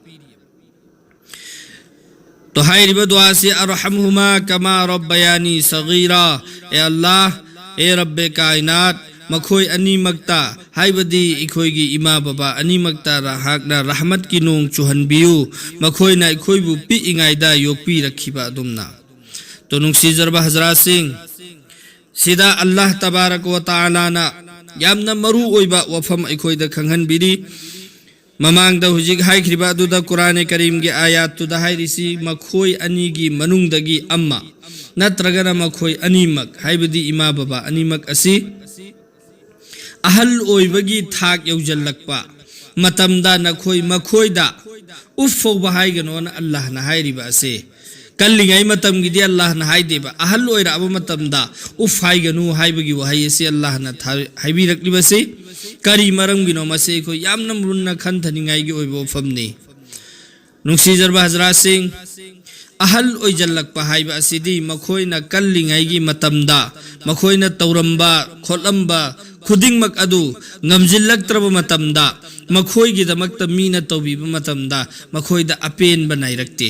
ꯇꯣ ꯍꯥꯏꯔꯤꯕ ꯗꯨꯋꯥꯁꯤ, "ꯑꯔꯍꯝꯍꯨꯃꯥ ꯀꯃꯥ ꯔꯕꯌꯥꯅꯤ ꯁꯒꯤꯔꯥ"꯫ ꯑꯦ ꯑꯜꯂꯥꯍ, ꯑꯦ ꯔꯕꯦ ꯀꯥꯏꯅꯥꯠ, ꯃꯈꯣꯏ ꯑꯅꯤꯃꯛꯇ, ꯍꯥꯏꯕꯗꯤ ꯑꯩꯈꯣꯏꯒꯤ ꯏꯃꯥ ꯕꯕꯥ ꯑꯅꯤꯃꯛꯇ ꯅꯍꯥꯛꯅ ꯔꯍꯃꯠꯀꯤ ꯅꯣꯡ ꯆꯨꯍꯟꯕꯤꯌꯨ, ꯃꯈꯣꯏꯅ ꯑꯩꯈꯣꯏꯕꯨ ꯄꯤꯛꯏꯉꯩꯗ ꯌꯣꯛꯄꯤꯔꯛꯈꯤꯕ ꯑꯗꯨꯝꯅ꯫ ꯇꯣ ꯅꯨꯡꯁꯤꯖꯔꯕ ꯍꯖꯔꯥꯠꯁꯤꯡ, ꯁꯤꯗ ꯑꯜꯂꯥꯍ ꯇꯕꯥꯔꯛ ꯋ ꯇꯥꯂꯥꯅ ꯌꯥꯝꯅ ꯃꯔꯨ ꯑꯣꯏꯕ ꯋꯥꯐꯝ ꯑꯩꯈꯣꯏꯗ ꯈꯪꯍꯟꯕꯤꯔꯤ꯫ ꯃꯃꯥꯡꯗ ꯍꯧꯖꯤꯛ ꯍꯥꯏꯈ꯭ꯔꯤꯕ ꯑꯗꯨꯗ ꯀꯨꯔꯥꯅꯦ ꯀꯔꯤꯝꯒꯤ ꯑꯥꯌꯥꯠꯇꯨꯗ ꯍꯥꯏꯔꯤꯁꯤ, ꯃꯈꯣꯏ ꯑꯅꯤꯒꯤ ꯃꯅꯨꯡꯗꯒꯤ ꯑꯃ ꯅꯠꯇ꯭ꯔꯒꯅ ꯃꯈꯣꯏ ꯑꯅꯤꯃꯛ, ꯍꯥꯏꯕꯗꯤ ꯏꯃꯥ ꯕꯕꯥ ꯑꯅꯤꯃꯛ ꯑꯁꯤ ꯑꯍꯜ ꯑꯣꯏꯕꯒꯤ ꯊꯥꯛ ꯌꯧꯁꯤꯜꯂꯛꯄ ꯃꯇꯝꯗ ꯅꯈꯣꯏ ꯃꯈꯣꯏꯗ ꯎꯐ ꯐꯥꯎꯕ ꯍꯥꯏꯒꯅꯣꯅ ꯑꯜꯂꯥꯍꯅ ꯍꯥꯏꯔꯤꯕ ꯑꯁꯦ꯫ ꯀꯜꯂꯤꯉꯩ ꯃꯇꯝꯒꯤꯗꯤ ꯑꯜꯂꯥꯍꯅ ꯍꯥꯏꯗꯦꯕ, ꯑꯍꯜ ꯑꯣꯏꯔꯛꯑꯕ ꯃꯇꯝꯗ ꯎꯐ ꯍꯥꯏꯒꯅꯨ ꯍꯥꯏꯕꯒꯤ ꯋꯥꯍꯩ ꯑꯁꯤ ꯑꯜꯂꯥꯍꯅ ꯊꯥ-, ꯍꯥꯏꯕꯤꯔꯛꯂꯤꯕꯁꯤ ꯀꯔꯤ ꯃꯔꯝꯒꯤꯅꯣ? ꯃꯁꯤ ꯑꯩꯈꯣꯏ ꯌꯥꯝꯅ ꯃꯨꯟꯅ ꯈꯟꯊꯅꯤꯡꯉꯥꯏꯒꯤ ꯑꯣꯏꯕ ꯋꯥꯐꯝꯅꯤ꯫ ꯅꯨꯡꯁꯤꯖꯔꯕ ꯍꯖꯔꯥꯠꯁꯤꯡ, ꯑꯍꯜ ꯑꯣꯏꯖꯜꯂꯛꯄ ꯍꯥꯏꯕ ꯑꯁꯤꯗꯤ ꯃꯈꯣꯏꯅ ꯀꯜꯂꯤꯉꯩꯒꯤ ꯃꯇꯝꯗ, ꯃꯈꯣꯏꯅ ꯇꯧꯔꯝꯕ ꯈꯣꯠꯂꯝꯕ ꯈꯨꯗꯤꯡꯃꯛ ꯑꯗꯨ ꯉꯝꯖꯤꯜꯂꯛꯇ꯭ꯔꯕ ꯃꯇꯝꯗ, ꯃꯈꯣꯏꯒꯤꯗꯃꯛꯇ ꯃꯤꯅ ꯇꯧꯕꯤꯕ ꯃꯇꯝꯗ ꯃꯈꯣꯏꯗ ꯑꯄꯦꯟꯕ ꯅꯥꯏꯔꯛꯇꯦ꯫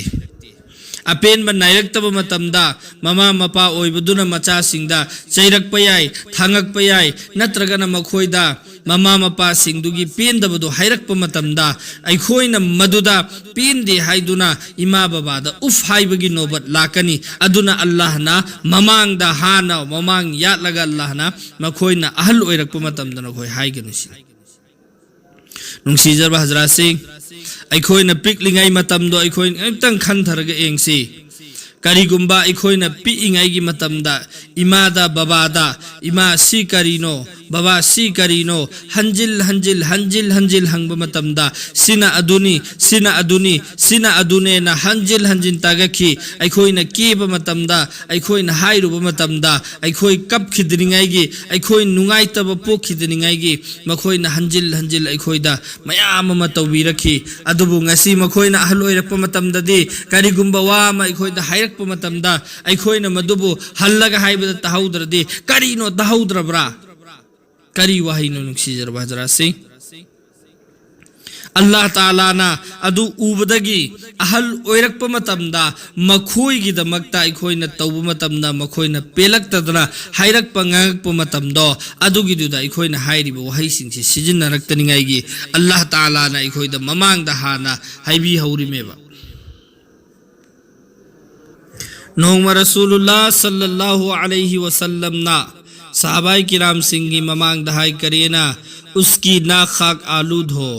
ꯑꯄꯦꯟꯕ ꯅꯥꯏꯔꯛꯇꯕ ꯃꯇꯝꯗ ꯃꯃꯥ ꯃꯄꯥ ꯑꯣꯏꯕꯗꯨꯅ ꯃꯆꯥꯁꯤꯡꯗ ꯆꯩꯔꯛꯄ ꯌꯥꯏ, ꯊꯥꯡꯉꯛꯄ ꯌꯥꯏ, ꯅꯠꯇ꯭ꯔꯒꯅ ꯃꯈꯣꯏꯗ ꯃꯃꯥ ꯃꯄꯥꯁꯤꯡꯗꯨꯒꯤ ꯄꯦꯟꯗꯕꯗꯨ ꯍꯥꯏꯔꯛꯄ ꯃꯇꯝꯗ ꯑꯩꯈꯣꯏꯅ ꯃꯗꯨꯗ ꯄꯦꯟꯗꯦ ꯍꯥꯏꯗꯨꯅ ꯏꯃꯥ ꯕꯕꯥꯗ ꯎꯐ ꯍꯥꯏꯕꯒꯤ ꯅꯣꯕꯠ ꯂꯥꯛꯀꯅꯤ꯫ ꯑꯗꯨꯅ ꯑꯜꯂꯥꯍꯅ ꯃꯃꯥꯡꯗ ꯍꯥꯟꯅ ꯃꯃꯥꯡ ꯌꯥꯠꯂꯒ ꯑꯜꯂꯥꯍꯅ ꯃꯈꯣꯏꯅ ꯑꯍꯜ ꯑꯣꯏꯔꯛꯄ ꯃꯇꯝꯗ ꯅꯈꯣꯏ ꯍꯥꯏꯒꯅꯨ ꯁꯤꯅꯤ꯫ ꯅꯨꯡꯁꯤꯖꯔꯕ ꯍꯖꯔꯥꯠꯁꯤꯡ, ꯑꯩꯈꯣꯏꯅ ꯄꯤꯛꯂꯤꯉꯩ ꯃꯇꯝꯗꯣ ꯑꯩꯈꯣꯏ ꯑꯃꯨꯛꯇꯪ ꯈꯟꯊꯔꯒ ꯌꯦꯡꯁꯤ꯫ ꯀꯔꯤꯒꯨꯝꯕ ꯑꯩꯈꯣꯏꯅ ꯄꯤꯛꯏꯉꯩꯒꯤ ꯃꯇꯝꯗ ꯏꯃꯥꯗ ꯕꯕꯥꯗ, "ꯏꯃꯥ, ꯁꯤ ꯀꯔꯤꯅꯣ? ꯕꯕꯥ, ꯁꯤ ꯀꯔꯤꯅꯣ?" ꯍꯟꯖꯤꯜ ꯍꯟꯖꯤꯜ ꯍꯟꯖꯤꯜ ꯍꯟꯖꯤꯜ ꯍꯪꯕ ꯃꯇꯝꯗ, "ꯁꯤꯅ ꯑꯗꯨꯅꯤ, ꯁꯤꯅ ꯑꯗꯨꯅꯤ, ꯁꯤꯅ ꯑꯗꯨꯅꯦꯅ" ꯍꯟꯖꯤꯜ ꯍꯟꯖꯤꯜ ꯇꯥꯒꯠꯈꯤ꯫ ꯑꯩꯈꯣꯏꯅ ꯀꯦꯕ ꯃꯇꯝꯗ, ꯑꯩꯈꯣꯏꯅ ꯍꯥꯏꯔꯨꯕ ꯃꯇꯝꯗ, ꯑꯩꯈꯣꯏ ꯀꯞꯈꯤꯗ꯭ꯔꯤꯉꯩꯒꯤ, ꯑꯩꯈꯣꯏ ꯅꯨꯡꯉꯥꯏꯇꯕ ꯄꯣꯛꯈꯤꯗ꯭ꯔꯤꯉꯩꯒꯤ ꯃꯈꯣꯏꯅ ꯍꯟꯖꯤꯜ ꯍꯟꯖꯤꯜ ꯑꯩꯈꯣꯏꯗ ꯃꯌꯥꯝ ꯑꯃ ꯇꯧꯕꯤꯔꯛꯈꯤ꯫ ꯑꯗꯨꯕꯨ ꯉꯁꯤ ꯃꯈꯣꯏꯅ ꯑꯍꯜ ꯑꯣꯏꯔꯛꯄ ꯃꯇꯝꯗꯗꯤ, ꯀꯔꯤꯒꯨꯝꯕ ꯋꯥ ꯑꯃ ꯑꯩꯈꯣꯏꯗ ꯍꯥꯏꯔꯛꯄ ꯃꯇꯝꯗ, ꯑꯩꯈꯣꯏꯅ ꯃꯗꯨꯕꯨ ꯍꯜꯂꯒ ꯍꯥꯏꯕꯗ ꯇꯥꯍꯧꯗ꯭ꯔꯗꯤ, "ꯀꯔꯤꯅꯣ, ꯇꯥꯍꯧꯗ꯭ꯔꯕ꯭ꯔꯥ?" ꯀꯔꯤ ꯋꯥꯍꯩꯅꯣ, ꯅꯨꯡꯁꯤꯖꯔꯕ ꯍꯖꯔꯥꯠꯁꯤꯡ? ꯑꯜꯂꯥꯍ ꯇꯥꯂꯥꯅ ꯑꯗꯨ ꯎꯕꯗꯒꯤ ꯑꯍꯜ ꯑꯣꯏꯔꯛꯄ ꯃꯇꯝꯗ ꯃꯈꯣꯏꯒꯤꯗꯃꯛꯇ ꯑꯩꯈꯣꯏꯅ ꯇꯧꯕ ꯃꯇꯝꯗ ꯃꯈꯣꯏꯅ ꯄꯦꯜꯂꯛꯇꯗꯅ ꯍꯥꯏꯔꯛꯄ ꯉꯥꯡꯉꯛꯄ ꯃꯇꯝꯗꯣ, ꯑꯗꯨꯒꯤꯗꯨꯗ ꯑꯩꯈꯣꯏꯅ ꯍꯥꯏꯔꯤꯕ ꯋꯥꯍꯩꯁꯤꯡꯁꯦ ꯁꯤꯖꯤꯟꯅꯔꯛꯇꯅꯤꯡꯉꯥꯏꯒꯤ ꯑꯜꯂꯥꯍ ꯇꯥꯂꯥꯅ ꯑꯩꯈꯣꯏꯗ ꯃꯃꯥꯡꯗ ꯍꯥꯟꯅ ꯍꯥꯏꯕꯤꯍꯧꯔꯤꯃꯦꯕ꯫ ꯅꯣꯡꯃ ꯔꯁꯨꯂꯨꯜꯂꯥ ꯁꯜꯂꯜꯂꯥꯍꯨ ꯑꯂꯩꯍꯤ ꯋꯁꯜꯂꯝꯅ ꯁꯍꯥꯕꯥꯏ ꯀꯤꯔꯥꯝꯁꯤꯡꯒꯤ ꯃꯃꯥꯡꯗ ꯍꯥꯏ, "ꯀꯔꯤꯅ ꯎꯁꯀꯤ ꯅꯥꯈꯥꯛ ꯑꯥꯂꯨꯗ ꯍꯣ",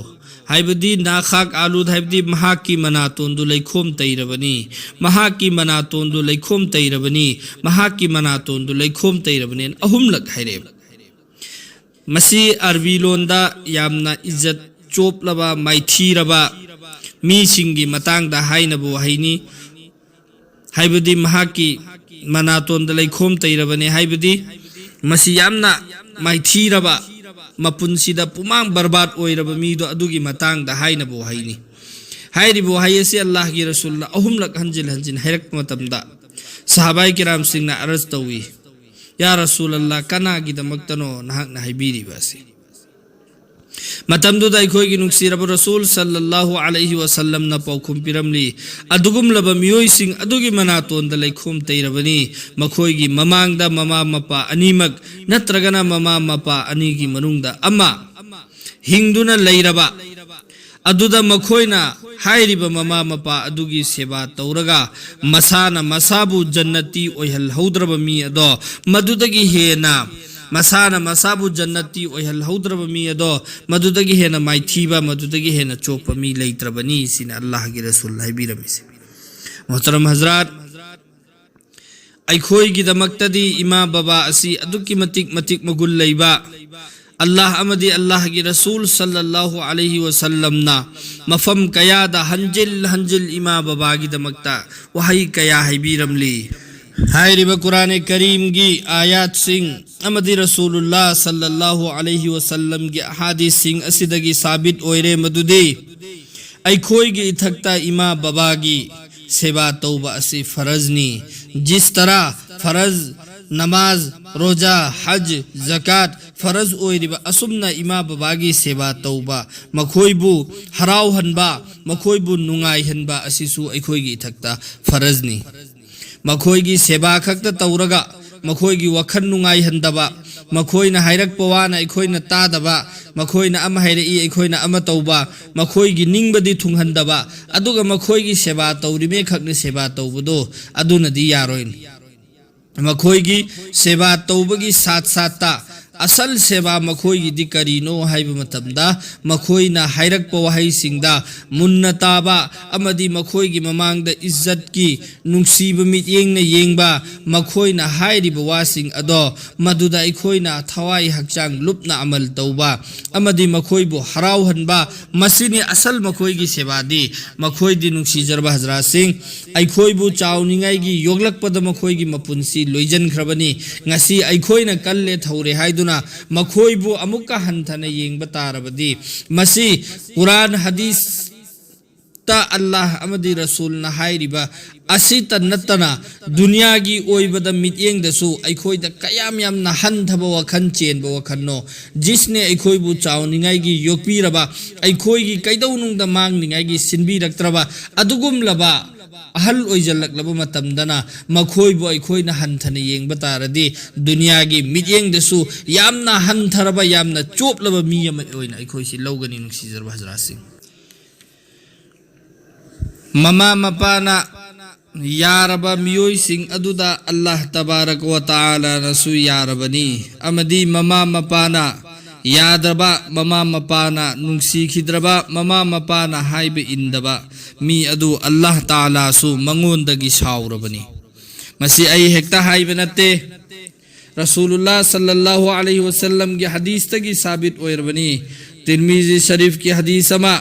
ꯍꯥꯏꯕꯗꯤ ꯅꯥꯈꯥꯛ ꯑꯥꯂꯨꯗ ꯍꯥꯏꯕꯗꯤ ꯃꯍꯥꯛꯀꯤ ꯃꯅꯥꯇꯣꯟꯗꯨ ꯂꯩꯈꯣꯝ ꯇꯩꯔꯕꯅꯤ, ꯃꯍꯥꯛꯀꯤ ꯃꯅꯥꯇꯣꯟꯗꯨ ꯂꯩꯈꯣꯝ ꯇꯩꯔꯕꯅꯤ, ꯃꯍꯥꯛꯀꯤ ꯃꯅꯥꯇꯣꯟꯗꯨ ꯂꯩꯈꯣꯝ ꯇꯩꯔꯕꯅꯤ ꯑꯍꯨꯝꯂꯛ ꯍꯥꯏꯔꯛꯑꯦꯕ꯫ ꯃꯁꯤ ꯑꯔꯕꯤ ꯂꯣꯟꯗ ꯌꯥꯝꯅ ꯏꯖꯠ ꯆꯣꯞꯂꯕ, ꯃꯥꯏꯊꯤꯔꯕ ꯃꯤꯁꯤꯡꯒꯤ ꯃꯇꯥꯡꯗ ꯍꯥꯏꯅꯕ ꯋꯥꯍꯩꯅꯤ꯫ ꯍꯥꯏꯕꯗꯤ ꯃꯍꯥꯛꯀꯤ ꯃꯅꯥꯇꯣꯟꯗ ꯂꯩꯈꯣꯝ ꯇꯩꯔꯕꯅꯤ, ꯍꯥꯏꯕꯗꯤ ꯃꯁꯤ ꯌꯥꯝꯅ ꯃꯥꯏꯊꯤꯔꯕ, ꯃꯄꯨꯟꯁꯤꯗ ꯄꯨꯃꯥꯡ ꯕꯔꯕꯥꯠ ꯑꯣꯏꯔꯕ ꯃꯤꯗꯣ ꯑꯗꯨꯒꯤ ꯃꯇꯥꯡꯗ ꯍꯥꯏꯅꯕ ꯋꯥꯍꯩꯅꯤ꯫ ꯍꯥꯏꯔꯤꯕ ꯋꯥꯍꯩ ꯑꯁꯤ ꯑꯜꯂꯥꯍꯒꯤ ꯔꯁꯨꯜꯅ ꯑꯍꯨꯝꯂꯛ ꯍꯟꯖꯤꯟ ꯍꯟꯖꯤꯟ ꯍꯥꯏꯔꯛꯄ ꯃꯇꯝꯗ, ꯁꯍꯥꯕꯥꯏ ꯀꯤꯔꯥꯝꯁꯤꯡꯅ ꯑꯔꯖ ꯇꯧꯏ, "ꯌꯥ ꯔꯁꯨꯜ ꯑꯜꯂꯥꯍ, ꯀꯅꯥꯒꯤꯗꯃꯛꯇꯅꯣ ꯅꯍꯥꯛꯅ ꯍꯥꯏꯕꯤꯔꯤꯕ ꯑꯁꯤ?" ꯃꯇꯝꯗꯨꯗ ꯑꯩꯈꯣꯏꯒꯤ ꯅꯨꯡꯁꯤꯔꯕ ꯔꯁꯨꯜ ꯁꯜꯂꯜꯂꯥꯍꯨ ꯑꯂꯩꯍꯤ ꯋꯥꯁꯜꯂꯝꯅ ꯄꯥꯎꯈꯨꯝ ꯄꯤꯔꯝꯂꯤ, "ꯑꯗꯨꯒꯨꯝꯂꯕ ꯃꯤꯑꯣꯏꯁꯤꯡ ꯑꯗꯨꯒꯤ ꯃꯅꯥꯇꯣꯟꯗ ꯂꯩꯈꯣꯝ ꯇꯩꯔꯕꯅꯤ, ꯃꯈꯣꯏꯒꯤ ꯃꯃꯥꯡꯗ ꯃꯃꯥ ꯃꯄꯥ ꯑꯅꯤꯃꯛ ꯅꯠꯇ꯭ꯔꯒꯅ ꯃꯃꯥ ꯃꯄꯥ ꯑꯅꯤꯒꯤ ꯃꯅꯨꯡꯗ ꯑꯃ ꯍꯤꯡꯗꯨꯅ ꯂꯩꯔꯕ ꯑꯗꯨꯗ ꯃꯈꯣꯏꯅ ꯍꯥꯏꯔꯤꯕ ꯃꯃꯥ ꯃꯄꯥ ꯑꯗꯨꯒꯤ ꯁꯦꯕꯥ ꯇꯧꯔꯒ ꯃꯁꯥꯅ ꯃꯁꯥꯕꯨ ꯖꯟꯅꯇꯤ ꯑꯣꯏꯍꯜꯍꯧꯗ꯭ꯔꯕ ꯃꯤ ꯑꯗꯣ ꯃꯗꯨꯗꯒꯤ ꯍꯦꯟꯅ, ꯃꯁꯥꯅ ꯃꯁꯥꯕꯨ ꯖꯟꯅꯇꯤ ꯑꯣꯏꯍꯜꯍꯧꯗ꯭ꯔꯕ ꯃꯤ ꯑꯗꯣ ꯃꯗꯨꯗꯒꯤ ꯍꯦꯟꯅ ꯃꯥꯏꯊꯤꯕ, ꯃꯗꯨꯗꯒꯤ ꯍꯦꯟꯅ ꯆꯣꯞꯄ ꯃꯤ ꯂꯩꯇ꯭ꯔꯕꯅꯤ," ꯁꯤꯅ ꯑꯜꯂꯥꯍꯒꯤ ꯔꯁꯨꯜ ꯍꯥꯏꯕꯤꯔꯝꯃꯤꯁꯦ꯫ ꯃꯣꯍꯇꯔꯝ ꯍꯖꯔꯥꯠ, ꯑꯩꯈꯣꯏꯒꯤꯗꯃꯛꯇꯗꯤ ꯏꯃꯥ ꯕꯕꯥ ꯑꯁꯤ ꯑꯗꯨꯛꯀꯤ ꯃꯇꯤꯛ, ꯃꯇꯤꯛ ꯃꯒꯨꯟ ꯂꯩꯕ, ꯑꯜꯂꯥꯍ ꯑꯃꯗꯤ ꯑꯜꯂꯥꯍꯒꯤ ꯔꯁꯨꯜ ꯁꯜꯂꯜꯂꯥꯍꯨ ꯑꯂꯩꯍꯤ ꯋꯥꯁꯜꯂꯝꯅ ꯃꯐꯝ ꯀꯌꯥꯗ ꯍꯟꯖꯤꯜ ꯍꯟꯖꯤꯜ ꯏꯃꯥ ꯕꯕꯥꯒꯤꯗꯃꯛꯇ ꯋꯥꯍꯩ ꯀꯌꯥ ꯍꯥꯏꯕꯤꯔꯝꯂꯤ꯫ ꯍꯥꯏꯔꯤꯕ ꯀꯨꯔꯥꯅꯦ ꯀꯔꯤꯝꯒꯤ ꯑꯥꯌꯥꯠꯁꯤꯡ ꯑꯃꯗꯤ ꯔꯁꯨꯂꯨꯜꯂꯥꯍ ꯁꯜꯂꯜꯂꯥꯍꯨ ꯑꯂꯩꯍꯤ ꯋꯥꯁꯜꯂꯝꯒꯤ ꯑꯍꯥꯗꯤꯁꯁꯤꯡ ꯑꯁꯤꯗꯒꯤ ꯁꯥꯕꯤꯠ ꯑꯣꯏꯔꯦ ꯃꯗꯨꯗꯤ ꯑꯩꯈꯣꯏꯒꯤ ꯏꯊꯛꯇ ꯏꯃꯥ ꯕꯕꯥꯒꯤ ꯁꯦꯕꯥ ꯇꯧꯕ ꯑꯁꯤ ꯐꯔꯖꯅꯤ꯫ ꯖꯤꯁ ꯇꯔꯥ ꯐꯔꯖ, ꯅꯃꯥꯖ, ꯔꯣꯖꯥ, ꯍꯖ, ꯖꯀꯥꯠ ꯐꯔꯖ ꯑꯣꯏꯔꯤꯕ ꯑꯁꯨꯝꯅ ꯏꯃꯥ ꯕꯕꯥꯒꯤ ꯁꯦꯕꯥ ꯇꯧꯕ, ꯃꯈꯣꯏꯕꯨ ꯍꯔꯥꯎꯍꯟꯕ, ꯃꯈꯣꯏꯕꯨ ꯅꯨꯡꯉꯥꯏꯍꯟꯕ ꯑꯁꯤꯁꯨ ꯑꯩꯈꯣꯏꯒꯤ ꯏꯊꯛꯇ ꯐꯔꯖꯅꯤ꯫ ꯃꯈꯣꯏꯒꯤ ꯁꯦꯕꯥ ꯈꯛꯇ ꯇꯧꯔꯒ ꯃꯈꯣꯏꯒꯤ ꯋꯥꯈꯜ ꯅꯨꯡꯉꯥꯏꯍꯟꯗꯕ, ꯃꯈꯣꯏꯅ ꯍꯥꯏꯔꯛꯄ ꯋꯥꯅ ꯑꯩꯈꯣꯏꯅ ꯇꯥꯗꯕ, ꯃꯈꯣꯏꯅ ꯑꯃ ꯍꯥꯏꯔꯛꯏ ꯑꯩꯈꯣꯏꯅ ꯑꯃ ꯇꯧꯕ, ꯃꯈꯣꯏꯒꯤ ꯅꯤꯡꯕꯗꯤ ꯊꯨꯡꯍꯟꯗꯕ, ꯑꯗꯨꯒ ꯃꯈꯣꯏꯒꯤ ꯁꯦꯕꯥ ꯇꯧꯔꯤꯃꯦ ꯈꯛꯅ ꯁꯦꯕꯥ ꯇꯧꯕꯗꯣ ꯑꯗꯨꯅꯗꯤ ꯌꯥꯔꯣꯏ꯫ ꯃꯈꯣꯏꯒꯤ ꯁꯦꯕꯥ ꯇꯧꯕꯒꯤ ꯁꯥꯠ ꯁꯥꯠꯇ ꯑꯁꯜ ꯁꯦꯕꯥ ꯃꯈꯣꯏꯒꯤꯗꯤ ꯀꯔꯤꯅꯣ ꯍꯥꯏꯕ ꯃꯇꯝꯗ, ꯃꯈꯣꯏꯅ ꯍꯥꯏꯔꯛꯄ ꯋꯥꯍꯩꯁꯤꯡꯗ ꯃꯨꯟꯅ ꯇꯥꯕ ꯑꯃꯗꯤ ꯃꯈꯣꯏꯒꯤ ꯃꯃꯥꯡꯗ ꯏꯖꯠꯀꯤ ꯅꯨꯡꯁꯤꯕ ꯃꯤꯠꯌꯦꯡꯅ ꯌꯦꯡꯕ, ꯃꯈꯣꯏꯅ ꯍꯥꯏꯔꯤꯕ ꯋꯥꯁꯤꯡ ꯑꯗꯣ ꯃꯗꯨꯗ ꯑꯩꯈꯣꯏꯅ ꯊꯋꯥꯏ ꯍꯛꯆꯥꯡ ꯂꯨꯞꯅ ꯑꯃꯜ ꯇꯧꯕ ꯑꯃꯗꯤ ꯃꯈꯣꯏꯕꯨ ꯍꯔꯥꯎꯍꯟꯕ, ꯃꯁꯤꯅꯤ ꯑꯁꯜ ꯃꯈꯣꯏꯒꯤ ꯁꯦꯕꯥꯗꯤ꯫ ꯃꯈꯣꯏꯗꯤ, ꯅꯨꯡꯁꯤꯖꯔꯕ ꯍꯖꯔꯥꯠꯁꯤꯡ, ꯑꯩꯈꯣꯏꯕꯨ ꯆꯥꯎꯅꯤꯡꯉꯥꯏꯒꯤ ꯌꯣꯛꯂꯛꯄꯗ ꯃꯈꯣꯏꯒꯤ ꯃꯄꯨꯟꯁꯤ ꯂꯣꯏꯖꯟꯈ꯭ꯔꯕꯅꯤ꯫ ꯉꯁꯤ ꯑꯩꯈꯣꯏꯅ ꯀꯜꯂꯦ ꯊꯧꯔꯦ ꯍꯥꯏꯗꯨꯅ ꯃꯈꯣꯏꯕꯨ ꯑꯃꯨꯛꯀ ꯍꯟꯊꯅ ꯌꯦꯡꯕ ꯇꯥꯔꯕꯗꯤ, ꯃꯁꯤ ꯀꯨꯔꯥꯟ, ꯍꯗꯤꯁ, ꯇ ꯑꯜꯂꯥꯍ ꯑꯃꯗꯤ ꯔꯁꯨꯜꯅ ꯍꯥꯏꯔꯤꯕ ꯑꯁꯤꯇ ꯅꯠꯇꯅ ꯗꯨꯅꯤꯌꯥꯒꯤ ꯑꯣꯏꯕꯗ ꯃꯤꯠꯌꯦꯡꯗꯁꯨ ꯑꯩꯈꯣꯏꯗ ꯀꯌꯥꯝ ꯌꯥꯝꯅ ꯍꯟꯊꯕ ꯋꯥꯈꯜ ꯆꯦꯟꯕ ꯋꯥꯈꯜꯅꯣ꯫ ꯖꯤꯁꯅꯦ ꯑꯩꯈꯣꯏꯕꯨ ꯆꯥꯎꯅꯤꯡꯉꯥꯏꯒꯤ ꯌꯣꯛꯄꯤꯔꯕ, ꯑꯩꯈꯣꯏꯒꯤ ꯀꯩꯗꯧꯅꯨꯡꯗ ꯃꯥꯡꯅꯤꯡꯉꯥꯏꯒꯤ ꯁꯤꯟꯕꯤꯔꯛꯇ꯭ꯔꯕ ꯑꯗꯨꯒꯨꯝꯂꯕ ꯑꯍꯜ ꯑꯣꯏꯖꯜꯂꯛꯂꯕ ꯃꯇꯝꯗꯅ ꯃꯈꯣꯏꯕꯨ ꯑꯩꯈꯣꯏꯅ ꯍꯟꯊꯅ ꯌꯦꯡꯕ ꯇꯥꯔꯗꯤ ꯗꯨꯅꯤꯌꯥꯒꯤ ꯃꯤꯠꯌꯦꯡꯗꯁꯨ ꯌꯥꯝꯅ ꯍꯟꯊꯔꯕ, ꯌꯥꯝꯅ ꯆꯣꯞꯂꯕ ꯃꯤ ꯑꯃ ꯑꯣꯏꯅ ꯑꯩꯈꯣꯏꯁꯤ ꯂꯧꯒꯅꯤ꯫ ꯅꯨꯡꯁꯤꯖꯔꯕ ꯍꯖꯔꯥꯠꯁꯤꯡ, ꯃꯃꯥ ꯃꯄꯥꯅ ꯌꯥꯔꯕ ꯃꯤꯑꯣꯏꯁꯤꯡ ꯑꯗꯨꯗ ꯑꯜꯂꯥꯍ ꯇꯕꯥꯔꯛ ꯋ ꯇꯥꯂꯥꯅꯁꯨ ꯌꯥꯔꯕꯅꯤ, ꯑꯃꯗꯤ ꯃꯃꯥ ꯃꯄꯥꯅ ꯌꯥꯗ꯭ꯔꯕ, ꯃꯃꯥ ꯃꯄꯥꯅ ꯅꯨꯡꯁꯤꯈꯤꯗ꯭ꯔꯕ, ꯃꯃꯥ ꯃꯄꯥꯅ ꯍꯥꯏꯕ ꯏꯟꯗꯕ ꯃꯤ ꯑꯗꯨ ꯑꯜꯂꯥꯍ ꯇꯥꯂꯥꯁꯨ ꯃꯉꯣꯟꯗꯒꯤ ꯁꯥꯎꯔꯕꯅꯤ꯫ ꯃꯁꯤ ꯑꯩ ꯍꯦꯛꯇ ꯍꯥꯏꯕ ꯅꯠꯇꯦ, ꯔꯁꯨꯂꯨꯜꯂꯥꯍ ꯁꯜꯂꯜꯂꯥꯍꯨ ꯑꯂꯩꯍꯤ ꯋꯁꯜꯂꯝꯒꯤ ꯍꯗꯤꯁꯇꯒꯤ ꯁꯥꯕꯤꯠ ꯑꯣꯏꯔꯕꯅꯤ꯫ ꯇꯤꯔꯃꯤꯖꯤ ꯁꯔꯤꯐꯀꯤ ꯍꯗꯤꯁ ꯑꯃ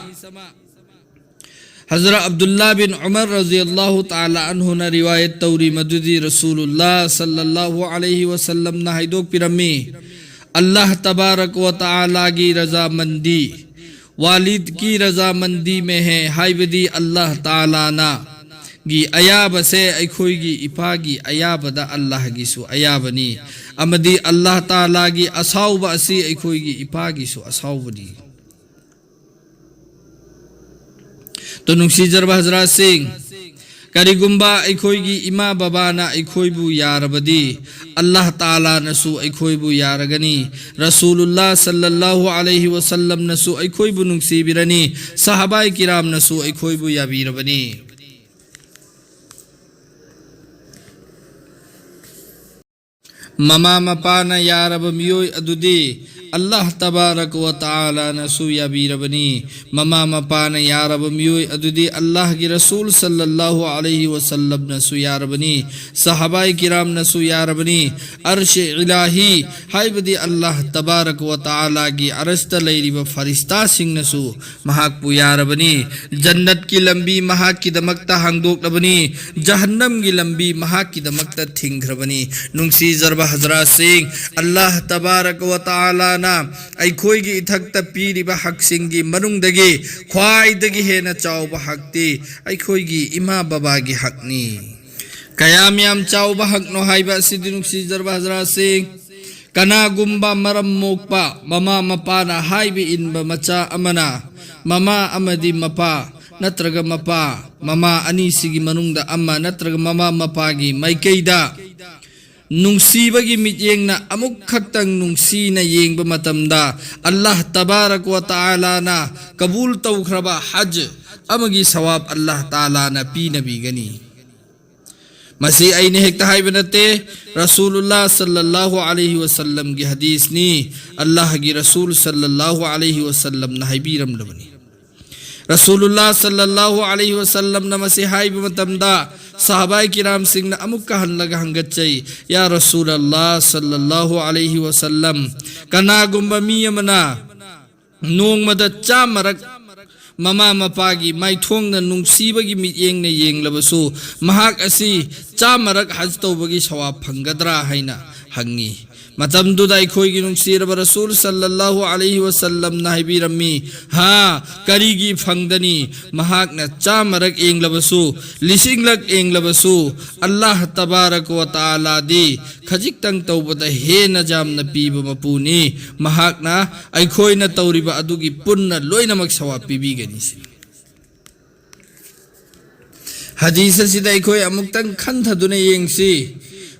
ꯍꯖꯔꯠ ꯑꯕꯗꯨꯜꯂꯥ ꯕꯤꯟ ꯎꯃꯔ ꯔꯖꯤꯌꯜꯂꯥꯍꯨ ꯇꯥꯂꯥ ꯑꯟꯍꯨꯅ ꯔꯤꯋꯥꯌꯠ ꯇꯧꯔꯤ, ꯃꯗꯨꯗꯤ ꯔꯁꯨꯂꯨꯜꯂꯥꯍ ꯁꯜꯂꯜꯂꯥꯍꯨ ꯑꯂꯩꯍꯤ ꯋꯁꯜꯂꯝꯅ ꯍꯥꯏꯗꯣꯛꯄꯤꯔꯝꯃꯤ, "ꯑꯜꯂꯥꯍ ꯇꯕꯥꯔꯛ ꯋ ꯇꯥꯂꯥꯒꯤ ꯔꯖꯥꯃꯟꯗꯤ ꯋꯥꯂꯤꯗꯀꯤ ꯔꯖꯥꯃꯟꯗꯤ ꯃꯦ ꯍꯦ", ꯍꯥꯏꯕꯗꯤ ꯑꯜꯂꯥꯍ ꯇꯥꯂꯥꯅ ꯒꯤ ꯑꯌꯥꯕꯁꯦ ꯑꯩꯈꯣꯏꯒꯤ ꯏꯄꯥꯒꯤ ꯑꯌꯥꯕꯗ ꯑꯜꯂꯥꯍꯒꯤꯁꯨ ꯑꯌꯥꯕꯅꯤ, ꯑꯃꯗꯤ ꯑꯜꯂꯥꯍ ꯇꯥꯂꯥꯒꯤ ꯑꯁꯥꯎꯕ ꯑꯁꯤ ꯑꯩꯈꯣꯏꯒꯤ ꯏꯄꯥꯒꯤꯁꯨ ꯑꯁꯥꯎꯕꯅꯤ꯫ ꯇꯣ ꯅꯨꯡꯁꯤꯖꯔꯕ ꯍꯖꯔꯥꯠꯁꯤꯡ, ꯀꯔꯤꯒꯨꯝꯕ ꯑꯩꯈꯣꯏꯒꯤ ꯏꯃꯥ ꯕꯕꯥꯅ ꯑꯩꯈꯣꯏꯕꯨ ꯌꯥꯔꯕꯗꯤ, ꯑꯜꯂꯥꯍ ꯇꯥꯂꯥꯅꯁꯨ ꯑꯩꯈꯣꯏꯕꯨ ꯌꯥꯔꯒꯅꯤ, ꯔꯁꯨꯂꯨꯜꯂꯥꯍ ꯁꯜꯂꯜꯂꯥꯍꯨ ꯑꯂꯩꯍꯤ ꯋꯁꯜꯂꯝꯅꯁꯨ ꯑꯩꯈꯣꯏꯕꯨ ꯅꯨꯡꯁꯤꯕꯤꯔꯅꯤ, ꯁꯍꯥꯕꯥꯏ ꯀꯤꯔꯥꯝꯅꯁꯨ ꯑꯩꯈꯣꯏꯕꯨ ꯌꯥꯕꯤꯔꯕꯅꯤ꯫ ꯃꯃꯥ ꯃꯄꯥꯅ ꯌꯥꯔꯕ ꯃꯤꯑꯣꯏ ꯑꯗꯨꯗꯤ ꯑꯜꯂꯥꯍ ꯇꯕꯥꯔꯛ ꯋ ꯇꯥꯂꯥꯅꯁꯨ ꯌꯥꯕꯤꯔꯕꯅꯤ꯫ ꯃꯃꯥ ꯃꯄꯥꯅ ꯌꯥꯔꯕ ꯃꯤꯑꯣꯏ ꯑꯗꯨꯗꯤ ꯑꯜꯂꯥꯍꯒꯤ ꯔꯁꯨꯜ ꯁꯜꯂꯜꯂꯥꯍꯨ ꯑꯂꯩꯍꯤ ꯋꯁꯜꯂꯝꯅꯁꯨ ꯌꯥꯔꯕꯅꯤ, ꯁꯍꯥꯕꯥꯏ ꯀꯤꯔꯥꯝꯅꯁꯨ ꯌꯥꯔꯕꯅꯤ꯫ ꯑꯔꯁꯦ ꯏꯂꯥꯍꯤ, ꯍꯥꯏꯕꯗꯤ ꯑꯜꯂꯥꯍ ꯇꯕꯥꯔꯛ ꯋ ꯇꯥꯂꯥꯒꯤ ꯑꯔꯁꯇ ꯂꯩꯔꯤꯕ ꯐꯔꯤꯁꯇꯥꯁꯤꯡꯅꯁꯨ ꯃꯍꯥꯛꯄꯨ ꯌꯥꯔꯕꯅꯤ꯫ ꯖꯟꯅꯠꯀꯤ ꯂꯝꯕꯤ ꯃꯍꯥꯛꯀꯤꯗꯃꯛꯇ ꯍꯥꯡꯗꯣꯛꯂꯕꯅꯤ, ꯖꯍꯟꯅꯝꯒꯤ ꯂꯝꯕꯤ ꯃꯍꯥꯛꯀꯤꯗꯃꯛꯇ ꯊꯤꯡꯈ꯭ꯔꯕꯅꯤ꯫ ꯅꯨꯡꯁꯤꯖꯔꯕ ꯍꯖꯔꯥꯠꯁꯤꯡ, ꯑꯜꯂꯥꯍ ꯇꯕꯥꯔꯛ ꯋ ꯇꯥꯂꯥꯅ ꯑꯩꯈꯣꯏꯒꯤ ꯏꯊꯛꯇ ꯄꯤꯔꯤꯕ ꯍꯛꯁꯤꯡꯒꯤ ꯃꯅꯨꯡꯗꯒꯤ ꯈ꯭ꯋꯥꯏꯗꯒꯤ ꯍꯦꯟꯅ ꯆꯥꯎꯕ ꯍꯛꯇꯤ ꯑꯩꯈꯣꯏꯒꯤ ꯏꯃꯥ ꯕꯕꯥꯒꯤ ꯍꯛꯅꯤ꯫ ꯀꯌꯥꯝ ꯌꯥꯝ ꯆꯥꯎꯕ ꯍꯛꯅꯣ ꯍꯥꯏꯕ ꯑꯁꯤꯗꯤ, ꯅꯨꯡꯁꯤꯖꯔꯕ ꯍꯖꯔꯥꯠꯁꯤꯡ, ꯀꯅꯥꯒꯨꯝꯕ ꯃꯔꯝ ꯃꯣꯛꯄ ꯃꯃꯥ ꯃꯄꯥꯅ ꯍꯥꯏꯕ ꯏꯟꯕ ꯃꯆꯥ ꯑꯃꯅ ꯃꯃꯥ ꯑꯃꯗꯤ ꯃꯄꯥ ꯅꯠꯇ꯭ꯔꯒ ꯃꯄꯥ, ꯃꯃꯥ ꯑꯅꯤꯁꯤꯒꯤ ꯃꯅꯨꯡꯗ ꯑꯃ ꯅꯠꯇ꯭ꯔꯒ ꯃꯃꯥ ꯃꯄꯥꯒꯤ ꯃꯥꯏꯀꯩꯗ ꯅꯨꯡꯁꯤꯕꯒꯤ ꯃꯤꯠꯌꯦꯡꯅ ꯑꯃꯨꯛ ꯈꯛꯇꯪ ꯅꯨꯡꯁꯤꯅ ꯌꯦꯡꯕ ꯃꯇꯝꯗ, ꯑꯜꯂꯥꯍ ꯇꯕꯥꯔꯛ ꯋ ꯇꯥꯂꯥꯅ ꯀꯕꯨꯜ ꯇꯧꯈ꯭ꯔꯕ ꯍꯖ ꯑꯃꯒꯤ ꯁꯋꯥꯕ ꯑꯜꯂꯥꯍ ꯇꯥꯂꯥꯅ ꯄꯤꯅꯕꯤꯒꯅꯤ꯫ ꯃꯁꯤ ꯑꯩꯅ ꯍꯦꯛꯇ ꯍꯥꯏꯕ ꯅꯠꯇꯦ, ꯔꯁꯨꯂꯨꯜꯂꯥꯍ ꯁꯜꯂꯜꯂꯥꯍꯨ ꯑꯂꯩꯍꯤ ꯋꯁꯜꯂꯝꯒꯤ ꯍꯗꯤꯁꯅꯤ꯫ ꯑꯜꯂꯥꯍꯒꯤ ꯔꯁꯨꯜ ꯁꯜꯂꯜꯂꯥꯍꯨ ꯑꯂꯩꯍꯤ ꯋꯁꯜꯂꯝꯅ ꯍꯥꯏꯕꯤꯔꯝꯂꯕꯅꯤ꯫ ꯔꯁꯨꯂꯨꯜꯂꯥꯍ ꯁꯜꯂꯜꯂꯥꯍꯨ ꯑꯂꯩꯍꯤ ꯋꯁꯜꯂꯝꯅ ꯃꯁꯤ ꯍꯥꯏꯕ ꯃꯇꯝꯗ, ꯁꯍꯥꯕꯥꯏ ꯀꯤꯔꯥꯝꯁꯤꯡꯅ ꯑꯃꯨꯛꯀ ꯍꯜꯂꯒ ꯍꯪꯒꯠꯆꯩ, "ꯌꯥ ꯔꯁꯨꯂꯜꯂꯥꯍ ꯁꯜꯂꯜꯂꯥꯍꯨ ꯑꯂꯩꯍꯤ ꯋꯁꯜꯂꯝ, ꯀꯅꯥꯒꯨꯝꯕ ꯃꯤ ꯑꯃꯅ ꯅꯣꯡꯃꯗ ꯆꯥꯝꯃꯔꯛ ꯃꯃꯥ ꯃꯄꯥꯒꯤ ꯃꯥꯏꯊꯣꯡꯅ ꯅꯨꯡꯁꯤꯕꯒꯤ ꯃꯤꯠꯌꯦꯡꯅ ꯌꯦꯡꯂꯕꯁꯨ, ꯃꯍꯥꯛ ꯑꯁꯤ ꯆꯥꯝꯃꯔꯛ ꯍꯖ ꯇꯧꯕꯒꯤ ꯁꯋꯥꯕ ꯐꯪꯒꯗ꯭ꯔꯥ?" ꯍꯥꯏꯅ ꯍꯪꯉꯤ꯫ ꯃꯇꯝꯗꯨꯗ ꯑꯩꯈꯣꯏꯒꯤ ꯅꯨꯡꯁꯤꯔꯕ ꯔꯁꯨꯜ ꯁꯜꯂꯜꯂꯥꯍꯨ ꯑꯂꯩꯍꯤ ꯋꯁꯜꯂꯝꯅ ꯍꯥꯏꯕꯤꯔꯝꯃꯤ, "ꯍꯥ, ꯀꯔꯤꯒꯤ ꯐꯪꯗꯅꯤ? ꯃꯍꯥꯛꯅ ꯆꯥꯝꯃꯔꯛ ꯌꯦꯡꯂꯕꯁꯨ, ꯂꯤꯁꯤꯡꯂꯛ ꯌꯦꯡꯂꯕꯁꯨ, ꯑꯜꯂꯥꯍ ꯇꯕꯥꯔꯛ ꯋ ꯇꯥꯂꯥꯗꯤ ꯈꯖꯤꯛꯇꯪ ꯇꯧꯕꯗ ꯍꯦꯟꯅ ꯌꯥꯝꯅ ꯄꯤꯕ ꯃꯄꯨꯅꯤ꯫ ꯃꯍꯥꯛꯅ ꯑꯩꯈꯣꯏꯅ ꯇꯧꯔꯤꯕ ꯑꯗꯨꯒꯤ ꯄꯨꯟꯅ ꯂꯣꯏꯅꯃꯛ ꯁꯋꯥꯕ ꯄꯤꯕꯤꯒꯅꯤ" ꯁꯤꯅꯤ꯫ ꯍꯗꯤꯁ ꯑꯁꯤꯗ ꯑꯩꯈꯣꯏ ꯑꯃꯨꯛꯇꯪ ꯈꯟꯊꯗꯨꯅ ꯌꯦꯡꯁꯤ꯫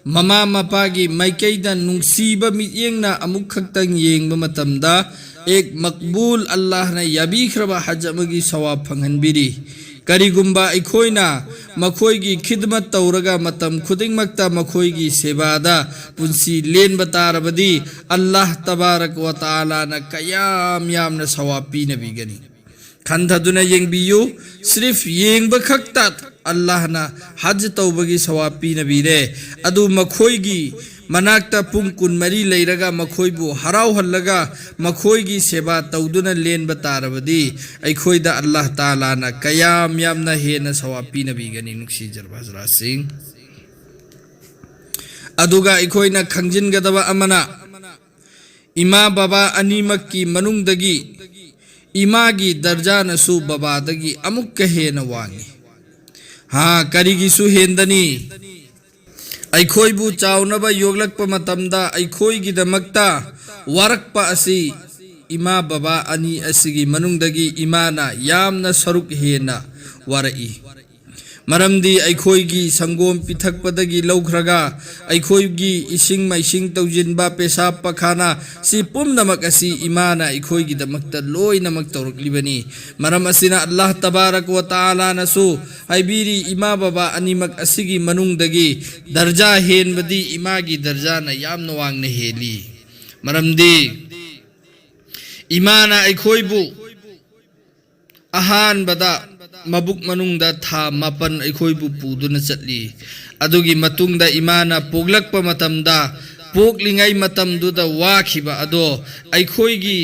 ꯃꯃꯥ ꯃꯄꯥꯒꯤ ꯃꯥꯏꯀꯩꯗ ꯅꯨꯡꯁꯤꯕ ꯃꯤꯠꯌꯦꯡꯅ ꯑꯃꯨꯛ ꯈꯛꯇꯪ ꯌꯦꯡꯕ ꯃꯇꯝꯗ, ꯑꯦꯛ ꯃꯛꯕꯨꯜ, ꯑꯜꯂꯥꯍꯅ ꯌꯥꯕꯤꯈ꯭ꯔꯕ ꯍꯖ ꯑꯃꯒꯤ ꯁꯋꯥꯕ ꯐꯪꯍꯟꯕꯤꯔꯤ꯫ ꯀꯔꯤꯒꯨꯝꯕ ꯑꯩꯈꯣꯏꯅ ꯃꯈꯣꯏꯒꯤ ꯈꯤꯗꯃꯠ ꯇꯧꯔꯒ ꯃꯇꯝ ꯈꯨꯗꯤꯡꯃꯛꯇ ꯃꯈꯣꯏꯒꯤ ꯁꯦꯕꯥꯗ ꯄꯨꯟꯁꯤ ꯂꯦꯟꯕ ꯇꯥꯔꯕꯗꯤ, ꯑꯜꯂꯥꯍ ꯇꯕꯥꯔꯛ ꯋ ꯇꯥꯂꯥꯅ ꯀꯌꯥꯝ ꯌꯥꯝꯅ ꯁꯋꯥꯕ ꯄꯤꯅꯕꯤꯒꯅꯤ꯫ ꯈꯟꯊꯗꯨꯅ ꯌꯦꯡꯕꯤꯌꯨ, ꯁ꯭ꯔꯤꯐ ꯌꯦꯡꯕ ꯈꯛꯇ ꯑꯜꯂꯥꯍꯅ ꯍꯖ ꯇꯧꯕꯒꯤ ꯁꯋꯥꯕ ꯄꯤꯅꯕꯤꯔꯦ꯫ ꯑꯗꯨ ꯃꯈꯣꯏꯒꯤ ꯃꯅꯥꯛꯇ ꯄꯨꯡ ꯀꯨꯟꯃꯔꯤ ꯂꯩꯔꯒ ꯃꯈꯣꯏꯕꯨ ꯍꯔꯥꯎꯍꯜꯂꯒ ꯃꯈꯣꯏꯒꯤ ꯁꯦꯕꯥ ꯇꯧꯗꯨꯅ ꯂꯦꯟꯕ ꯇꯥꯔꯕꯗꯤ, ꯑꯩꯈꯣꯏꯗ ꯑꯜꯂꯥꯍ ꯇꯥꯂꯥꯅ ꯀꯌꯥꯝ ꯌꯥꯝꯅ ꯍꯦꯟꯅ ꯁꯋꯥꯕ ꯄꯤꯅꯕꯤꯒꯅꯤ, ꯅꯨꯡꯁꯤꯖꯔꯕ ꯍꯖꯔꯥꯠꯁꯤꯡ꯫ ꯑꯗꯨꯒ ꯑꯩꯈꯣꯏꯅ ꯈꯪꯖꯤꯟꯒꯗꯕ ꯑꯃꯅ, ꯏꯃꯥ ꯕꯕꯥ ꯑꯅꯤꯃꯛꯀꯤ ꯃꯅꯨꯡꯗꯒꯤ ꯏꯃꯥꯒꯤ ꯗꯔꯖꯥꯅꯁꯨ ꯕꯕꯥꯗꯒꯤ ꯑꯃꯨꯛꯀ ꯍꯦꯟꯅ ꯋꯥꯡꯏ꯫ ꯍꯥ, ꯀꯔꯤꯒꯤꯁꯨ ꯍꯦꯟꯗꯅꯤ? ꯑꯩꯈꯣꯏꯕꯨ ꯆꯥꯎꯅꯕ ꯌꯣꯛꯂꯛꯄ ꯃꯇꯝꯗ ꯑꯩꯈꯣꯏꯒꯤꯗꯃꯛꯇ ꯋꯥꯔꯛꯄ ꯑꯁꯤ ꯏꯃꯥ ꯕꯕꯥ ꯑꯅꯤ ꯑꯁꯤꯒꯤ ꯃꯅꯨꯡꯗꯒꯤ ꯏꯃꯥꯅ ꯌꯥꯝꯅ ꯁꯔꯨꯛ ꯍꯦꯟꯅ ꯋꯥꯔꯛꯏ꯫ ꯃꯔꯝꯗꯤ ꯑꯩꯈꯣꯏꯒꯤ ꯁꯪꯒꯣꯝ ꯄꯤꯊꯛꯄꯗꯒꯤ ꯂꯧꯈ꯭ꯔꯒ ꯑꯩꯈꯣꯏꯒꯤ ꯏꯁꯤꯡ ꯃꯥꯏꯁꯤꯡ ꯇꯧꯁꯤꯟꯕ, ꯄꯦꯁꯥꯞ ꯄꯈꯥꯅ, ꯁꯤ ꯄꯨꯝꯅꯃꯛ ꯑꯁꯤ ꯏꯃꯥꯅ ꯑꯩꯈꯣꯏꯒꯤꯗꯃꯛꯇ ꯂꯣꯏꯅꯃꯛ ꯇꯧꯔꯛꯂꯤꯕꯅꯤ꯫ ꯃꯔꯝ ꯑꯁꯤꯅ ꯑꯜꯂꯥꯍ ꯇꯕꯥꯔꯛ ꯋ ꯇꯥꯂꯥꯅꯁꯨ ꯍꯥꯏꯕꯤꯔꯤ, ꯏꯃꯥ ꯕꯕꯥ ꯑꯅꯤꯃꯛ ꯑꯁꯤꯒꯤ ꯃꯅꯨꯡꯗꯒꯤ ꯗꯔꯖꯥ ꯍꯦꯟꯕꯗꯤ ꯏꯃꯥꯒꯤ ꯗꯔꯖꯥꯅ ꯌꯥꯝꯅ ꯋꯥꯡꯅ ꯍꯦꯜꯂꯤ꯫ ꯃꯔꯝꯗꯤ ꯏꯃꯥꯅ ꯑꯩꯈꯣꯏꯕꯨ ꯑꯍꯥꯟꯕꯗ ꯃꯕꯨꯛ ꯃꯅꯨꯡꯗ ꯊꯥ ꯃꯥꯄꯟ ꯑꯩꯈꯣꯏꯕꯨ ꯄꯨꯗꯨꯅ ꯆꯠꯂꯤ꯫ ꯑꯗꯨꯒꯤ ꯃꯇꯨꯡꯗ ꯏꯃꯥꯅ ꯄꯣꯛꯂꯛꯄ ꯃꯇꯝꯗ, ꯄꯣꯛꯂꯤꯉꯩ ꯃꯇꯝꯗꯨꯗ ꯋꯥꯈꯤꯕ ꯑꯗꯣ ꯑꯩꯈꯣꯏꯒꯤ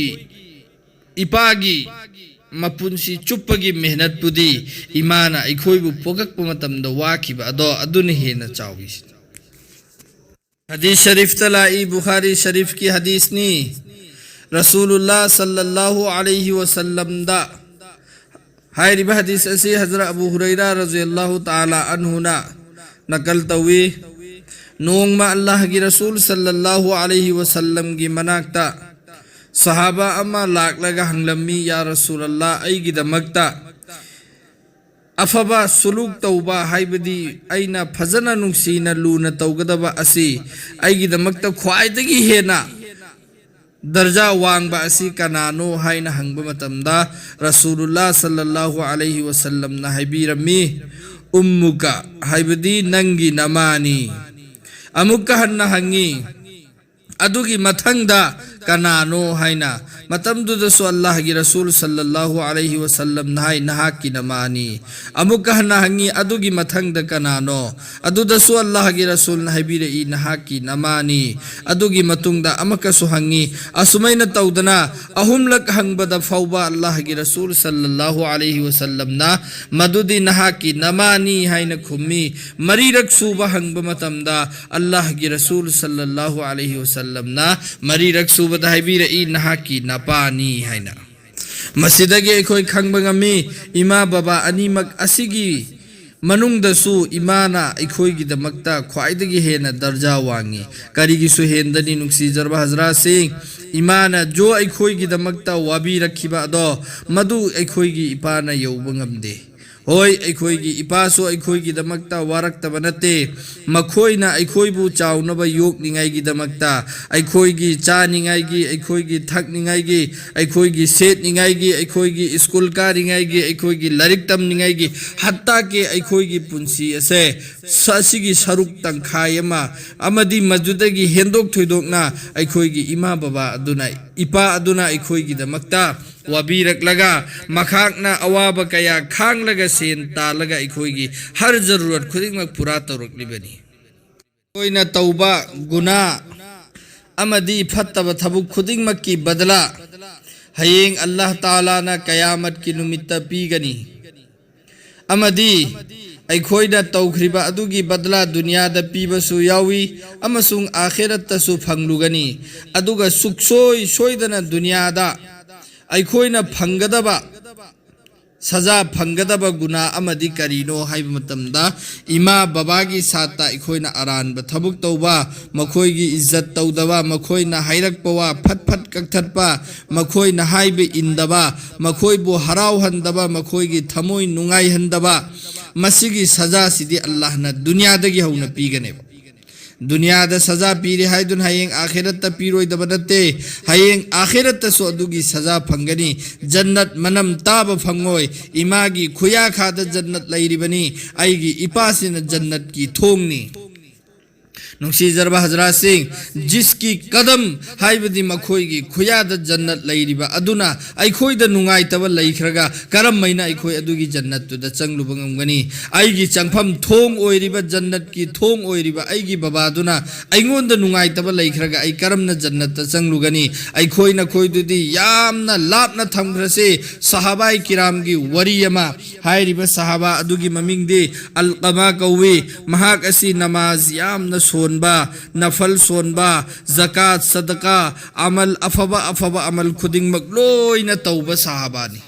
ꯏꯄꯥꯒꯤ ꯃꯄꯨꯟꯁꯤ ꯆꯨꯞꯄꯒꯤ ꯃꯦꯍꯅꯠꯄꯨꯗꯤ ꯏꯃꯥꯅ ꯑꯩꯈꯣꯏꯕꯨ ꯄꯣꯛꯂꯛꯄ ꯃꯇꯝꯗ ꯋꯥꯈꯤꯕ ꯑꯗꯣ ꯑꯗꯨꯅ ꯍꯦꯟꯅ ꯆꯥꯎꯏ꯫ ꯍꯗꯤꯁ ꯁꯔꯤꯐꯇ ꯂꯥꯛꯏ, ꯕꯨꯈꯥꯔꯤ ꯁꯔꯤꯐꯀꯤ ꯍꯗꯤꯁꯅꯤ꯫ ꯔꯁꯨꯂꯨꯜꯂꯥ ꯁꯜꯂꯜꯂꯥꯍꯨ ꯑꯂꯩꯍꯤ ꯋꯁꯜꯂꯝꯗ ꯍꯥꯏꯔꯤꯕ ꯍꯗꯤꯁ ꯑꯁꯤ ꯍꯖꯔꯠ ꯑꯕꯨ ꯍꯨꯔꯩꯔꯥ ꯔꯖꯤꯌꯜꯂꯥꯍꯨ ꯇꯥꯂꯥ ꯑꯟꯍꯨꯅ ꯅꯀꯜ ꯇꯧꯏ꯫ ꯅꯣꯡꯃ ꯑꯜꯂꯥꯍꯒꯤ ꯔꯁꯨꯜ ꯁꯜꯂꯜꯂꯥꯍꯨ ꯑꯂꯩꯍꯤ ꯋꯁꯜꯂꯝꯒꯤ ꯃꯅꯥꯛꯇ ꯁꯍꯥꯕꯥ ꯑꯃ ꯂꯥꯛꯂꯒ ꯍꯪꯂꯝꯃꯤ, "ꯌꯥ ꯔꯁꯨꯂꯜꯂꯥ, ꯑꯩꯒꯤꯗꯃꯛꯇ ꯑꯐꯕ ꯁꯨꯂꯨꯛ ꯇꯧꯕ, ꯍꯥꯏꯕꯗꯤ ꯑꯩꯅ ꯐꯖꯅ ꯅꯨꯡꯁꯤꯅ ꯂꯨꯅ ꯇꯧꯒꯗꯕ ꯑꯁꯤ ꯑꯩꯒꯤꯗꯃꯛꯇ ꯈ꯭ꯋꯥꯏꯗꯒꯤ ꯍꯦꯟꯅ ꯗꯔꯖꯥ ꯋꯥꯡꯕ ꯑꯁꯤ ꯀꯅꯥꯅꯣ?" ꯍꯥꯏꯅ ꯍꯪꯕ ꯃꯇꯝꯗ ꯔꯁꯨꯂꯨꯜꯂꯥ ꯁꯜꯂꯜꯂꯥꯍꯨ ꯑꯂꯩꯍꯤ ꯋꯁꯜꯂꯝꯅ ꯍꯥꯏꯕꯤꯔꯝꯃꯤ, "ꯎꯝꯃꯨꯀ", ꯍꯥꯏꯕꯗꯤ ꯅꯪꯒꯤ ꯅꯃꯥꯅꯤ꯫ ꯑꯃꯨꯛꯀ ꯍꯟꯅ ꯍꯪꯉꯤ, ꯑꯗꯨꯒꯤ ꯃꯊꯪꯗ "ꯀꯅꯥꯅꯣ?" ꯍꯥꯏꯅ꯫ ꯃꯇꯝꯗꯨꯗꯁꯨ ꯑꯜꯂꯥꯍꯒꯤ ꯔꯁꯨꯜ ꯁꯜꯂꯜꯂꯥꯍꯨ ꯑꯂꯩꯍꯤ ꯋꯁꯜꯂꯝꯅ ꯍꯥꯏ, "ꯅꯍꯥꯛꯀꯤ ꯅꯃꯥꯅꯤ"꯫ ꯑꯃꯨꯛꯀ ꯍꯟꯅ ꯍꯪꯉꯤ, "ꯑꯗꯨꯒꯤ ꯃꯊꯪꯗ ꯀꯅꯥꯅꯣ?" ꯑꯗꯨꯗꯁꯨ ꯑꯜꯂꯥꯍꯒꯤ ꯔꯁꯨꯜꯅ ꯍꯥꯏꯕꯤꯔꯛꯏ, "ꯅꯍꯥꯛꯀꯤ ꯅꯃꯥꯅꯤ"꯫ ꯑꯗꯨꯒꯤ ꯃꯇꯨꯡꯗ ꯑꯃꯨꯛꯀꯁꯨ ꯍꯪꯉꯤ꯫ ꯑꯁꯨꯃꯥꯏꯅ ꯇꯧꯗꯅ ꯑꯍꯨꯝꯂꯛ ꯍꯪꯕꯗ ꯐꯥꯎꯕ ꯑꯜꯂꯥꯍꯒꯤ ꯔꯁꯨꯜ ꯁꯜꯂꯜꯂꯥꯍꯨ ꯑꯂꯩꯍꯤ ꯋꯁꯜꯂꯝꯅ ꯃꯗꯨꯗꯤ ꯅꯍꯥꯛꯀꯤ ꯅꯃꯥꯅꯤ ꯍꯥꯏꯅ ꯈꯨꯝꯃꯤ꯫ ꯃꯔꯤꯔꯛ ꯁꯨꯕ ꯍꯪꯕ ꯃꯇꯝꯗ ꯑꯜꯂꯥꯍꯒꯤ ꯔꯁꯨꯜ ꯁꯜꯂꯜꯂꯥꯍꯨ ꯑꯂꯩꯍꯤ ꯋꯁꯜꯂꯝꯅ ꯃꯔꯤꯔꯛ ꯁꯨꯕꯗ ꯍꯥꯏꯕꯤꯔꯛꯏ, "ꯅꯍꯥꯛꯀꯤ ꯅꯄꯥꯅꯤ" ꯍꯥꯏꯅ꯫ ꯃꯁꯤꯗꯒꯤ ꯑꯩꯈꯣꯏ ꯈꯪꯕ ꯉꯝꯃꯤ, ꯏꯃꯥ ꯕꯕꯥ ꯑꯅꯤꯃꯛ ꯑꯁꯤꯒꯤ ꯃꯅꯨꯡꯗꯁꯨ ꯏꯃꯥꯅ ꯑꯩꯈꯣꯏꯒꯤꯗꯃꯛꯇ ꯈ꯭ꯋꯥꯏꯗꯒꯤ ꯍꯦꯟꯅ ꯗꯔꯖꯥ ꯋꯥꯡꯉꯤ꯫ ꯀꯔꯤꯒꯤꯁꯨ ꯍꯦꯟꯗꯅꯤ, ꯅꯨꯡꯁꯤꯖꯔꯕ ꯍꯖꯔꯥꯠꯁꯤꯡ? ꯏꯃꯥꯅ ꯖꯣ ꯑꯩꯈꯣꯏꯒꯤꯗꯃꯛꯇ ꯋꯥꯕꯤꯔꯛꯈꯤꯕ ꯑꯗꯣ, ꯃꯗꯨ ꯑꯩꯈꯣꯏꯒꯤ ꯏꯄꯥꯅ ꯌꯧꯕ ꯉꯝꯗꯦ꯫ ꯍꯣꯏ, ꯑꯩꯈꯣꯏꯒꯤ ꯏꯄꯥꯁꯨ ꯑꯩꯈꯣꯏꯒꯤꯗꯃꯛꯇ ꯋꯥꯔꯛꯇꯕ ꯅꯠꯇꯦ꯫ ꯃꯈꯣꯏꯅ ꯑꯩꯈꯣꯏꯕꯨ ꯆꯥꯎꯅꯕ ꯌꯣꯛꯅꯤꯡꯉꯥꯏꯒꯤꯗꯃꯛꯇ, ꯑꯩꯈꯣꯏꯒꯤ ꯆꯥꯅꯤꯡꯉꯥꯏꯒꯤ, ꯑꯩꯈꯣꯏꯒꯤ ꯊꯛꯅꯤꯡꯉꯥꯏꯒꯤ, ꯑꯩꯈꯣꯏꯒꯤ ꯁꯦꯠꯅꯤꯡꯉꯥꯏꯒꯤ, ꯑꯩꯈꯣꯏꯒꯤ ꯁ꯭ꯀꯨꯜ ꯀꯥꯔꯤꯉꯥꯏꯒꯤ, ꯑꯩꯈꯣꯏꯒꯤ ꯂꯥꯏꯔꯤꯛ ꯇꯝꯅꯤꯡꯉꯥꯏꯒꯤ, ꯍꯠꯇꯥꯀꯤ ꯑꯩꯈꯣꯏꯒꯤ ꯄꯨꯟꯁꯤ ꯑꯁꯦ ꯁ-, ꯑꯁꯤꯒꯤ ꯁꯔꯨꯛ ꯇꯪꯈꯥꯏ ꯑꯃ ꯑꯃꯗꯤ ꯃꯗꯨꯗꯒꯤ ꯍꯦꯟꯗꯣꯛ ꯊꯣꯏꯗꯣꯛꯅ ꯑꯩꯈꯣꯏꯒꯤ ꯏꯃꯥ ꯕꯕꯥ ꯑꯗꯨꯅ, ꯏꯄꯥ ꯑꯗꯨꯅ ꯑꯩꯈꯣꯏꯒꯤꯗꯃꯛꯇ ꯋꯥꯕꯤꯔꯛꯂꯒ, ꯃꯈꯥꯛꯅ ꯑꯋꯥꯕ ꯀꯌꯥ ꯈꯥꯡꯂꯒ ꯁꯦꯟ ꯇꯥꯜꯂꯒ ꯑꯩꯈꯣꯏꯒꯤ ꯍꯔ ꯖꯔꯨꯔꯠ ꯈꯨꯗꯤꯡꯃꯛ ꯄꯨꯔꯥ ꯇꯧꯔꯛꯂꯤꯕꯅꯤ꯫ ꯑꯩꯈꯣꯏꯅ ꯇꯧꯕ ꯒꯨꯅꯥ ꯑꯃꯗꯤ ꯐꯠꯇꯕ ꯊꯕꯛ ꯈꯨꯗꯤꯡꯃꯛꯀꯤ ꯕꯗꯂꯥ ꯍꯌꯦꯡ ꯑꯜꯂꯥꯍ ꯇꯥꯂꯥꯅ ꯀꯌꯥꯃꯠꯀꯤ ꯅꯨꯃꯤꯠꯇ ꯄꯤꯒꯅꯤ꯫ ꯑꯃꯗꯤ ꯑꯩꯈꯣꯏꯅ ꯇꯧꯈ꯭ꯔꯤꯕ ꯑꯗꯨꯒꯤ ꯕꯗꯂꯥ ꯗꯨꯅꯤꯌꯥꯗ ꯄꯤꯕꯁꯨ ꯌꯥꯎꯏ ꯑꯃꯁꯨꯡ ꯑꯥꯈꯤꯔꯠꯇꯁꯨ ꯐꯪꯂꯨꯒꯅꯤ꯫ ꯑꯗꯨꯒ ꯁꯨꯛꯁꯣꯏ ꯁꯣꯏꯗꯅ ꯗꯨꯅꯤꯌꯥꯗ ꯑꯩꯈꯣꯏꯅ ꯐꯪꯒꯗꯕ ꯁꯖꯥ ꯐꯪꯒꯗꯕ ꯒꯨꯅꯥ ꯑꯃꯗꯤ ꯀꯔꯤꯅꯣ ꯍꯥꯏꯕ ꯃꯇꯝꯗ, ꯏꯃꯥ ꯕꯕꯥꯒꯤ ꯁꯥꯠꯇ ꯑꯩꯈꯣꯏꯅ ꯑꯔꯥꯟꯕ ꯊꯕꯛ ꯇꯧꯕ, ꯃꯈꯣꯏꯒꯤ ꯏꯖꯠ ꯇꯧꯗꯕ, ꯃꯈꯣꯏꯅ ꯍꯥꯏꯔꯛꯄ ꯋꯥ ꯐꯠ ꯐꯠ ꯀꯛꯊꯠꯄ, ꯃꯈꯣꯏꯅ ꯍꯥꯏꯕ ꯏꯟꯗꯕ, ꯃꯈꯣꯏꯕꯨ ꯍꯔꯥꯎꯍꯟꯗꯕ, ꯃꯈꯣꯏꯒꯤ ꯊꯃꯣꯏ ꯅꯨꯡꯉꯥꯏꯍꯟꯗꯕ, ꯃꯁꯤꯒꯤ ꯁꯖꯥꯁꯤꯗꯤ ꯑꯜꯂꯥꯍꯅ ꯗꯨꯅꯤꯌꯥꯗꯒꯤ ꯍꯧꯅ ꯄꯤꯒꯅꯦꯕ꯫ ꯗꯨꯅꯤꯌꯥꯗ ꯁꯖꯥ ꯄꯤꯔꯦ ꯍꯥꯏꯗꯨꯅ ꯍꯌꯦꯡ ꯑꯥꯈꯤꯔꯠꯇ ꯄꯤꯔꯣꯏꯗꯕ ꯅꯠꯇꯦ꯫ ꯍꯌꯦꯡ ꯑꯥꯈꯤꯔꯠꯇꯁꯨ ꯑꯗꯨꯒꯤ ꯁꯖꯥ ꯐꯪꯒꯅꯤ꯫ ꯖꯟꯅꯠ ꯃꯅꯝ ꯇꯥꯕ ꯐꯪꯉꯣꯏ꯫ ꯏꯃꯥꯒꯤ ꯈꯨꯌꯥꯈꯥꯗ ꯖꯟꯅꯠ ꯂꯩꯔꯤꯕꯅꯤ꯫ ꯑꯩꯒꯤ ꯏꯄꯥꯁꯤꯅ ꯖꯟꯅꯠꯀꯤ ꯊꯣꯡꯅꯤ꯫ ꯅꯨꯡꯁꯤꯖꯔꯕ ꯍꯖꯔꯥꯠꯁꯤꯡ, ꯖꯤꯁꯀꯤ ꯀꯗꯝ ꯍꯥꯏꯕꯗꯤ ꯃꯈꯣꯏꯒꯤ ꯈꯨꯌꯥꯗ ꯖꯟꯅꯠ ꯂꯩꯔꯤꯕ ꯑꯗꯨꯅ ꯑꯩꯈꯣꯏꯗ ꯅꯨꯡꯉꯥꯏꯇꯕ ꯂꯩꯈ꯭ꯔꯒ ꯀꯔꯝꯃꯥꯏꯅ ꯑꯩꯈꯣꯏ ꯑꯗꯨꯒꯤ ꯖꯟꯅꯠꯇꯨꯗ ꯆꯪꯂꯨꯕ ꯉꯝꯒꯅꯤ? ꯑꯩꯒꯤ ꯆꯪꯐꯝ ꯊꯣꯡ ꯑꯣꯏꯔꯤꯕ, ꯖꯟꯅꯠꯀꯤ ꯊꯣꯡ ꯑꯣꯏꯔꯤꯕ ꯑꯩꯒꯤ ꯕꯕꯥꯗꯨꯅ ꯑꯩꯉꯣꯟꯗ ꯅꯨꯡꯉꯥꯏꯇꯕ ꯂꯩꯈ꯭ꯔꯒ ꯑꯩ ꯀꯔꯝꯅ ꯖꯟꯅꯠꯇ ꯆꯪꯂꯨꯒꯅꯤ? ꯑꯩꯈꯣꯏ ꯅꯈꯣꯏꯗꯨꯗꯤ ꯌꯥꯝꯅ ꯂꯥꯞꯅ ꯊꯝꯈ꯭ꯔꯁꯤ꯫ ꯁꯍꯥꯕꯥꯏ ꯀꯤꯔꯥꯝꯒꯤ ꯋꯥꯔꯤ ꯑꯃ꯫ ꯍꯥꯏꯔꯤꯕ ꯁꯍꯥꯕꯥ ꯑꯗꯨꯒꯤ ꯃꯃꯤꯡꯗꯤ ꯑꯜꯀꯃꯥ ꯀꯧꯏ꯫ ꯃꯍꯥꯛ ꯑꯁꯤ ꯅꯃꯥꯖ ꯌꯥꯝꯅ ꯁꯣꯟꯕ, ꯅꯐꯜ ꯁꯣꯟꯕ, ꯖꯀꯥꯠ, ꯁꯗꯀꯥ, ꯑꯃꯜ, ꯑꯐꯕ ꯑꯐꯕ ꯑꯃꯜ ꯈꯨꯗꯤꯡꯃꯛ ꯂꯣꯏꯅ ꯇꯧꯕ ꯁꯍꯥꯕꯥꯅꯤ꯫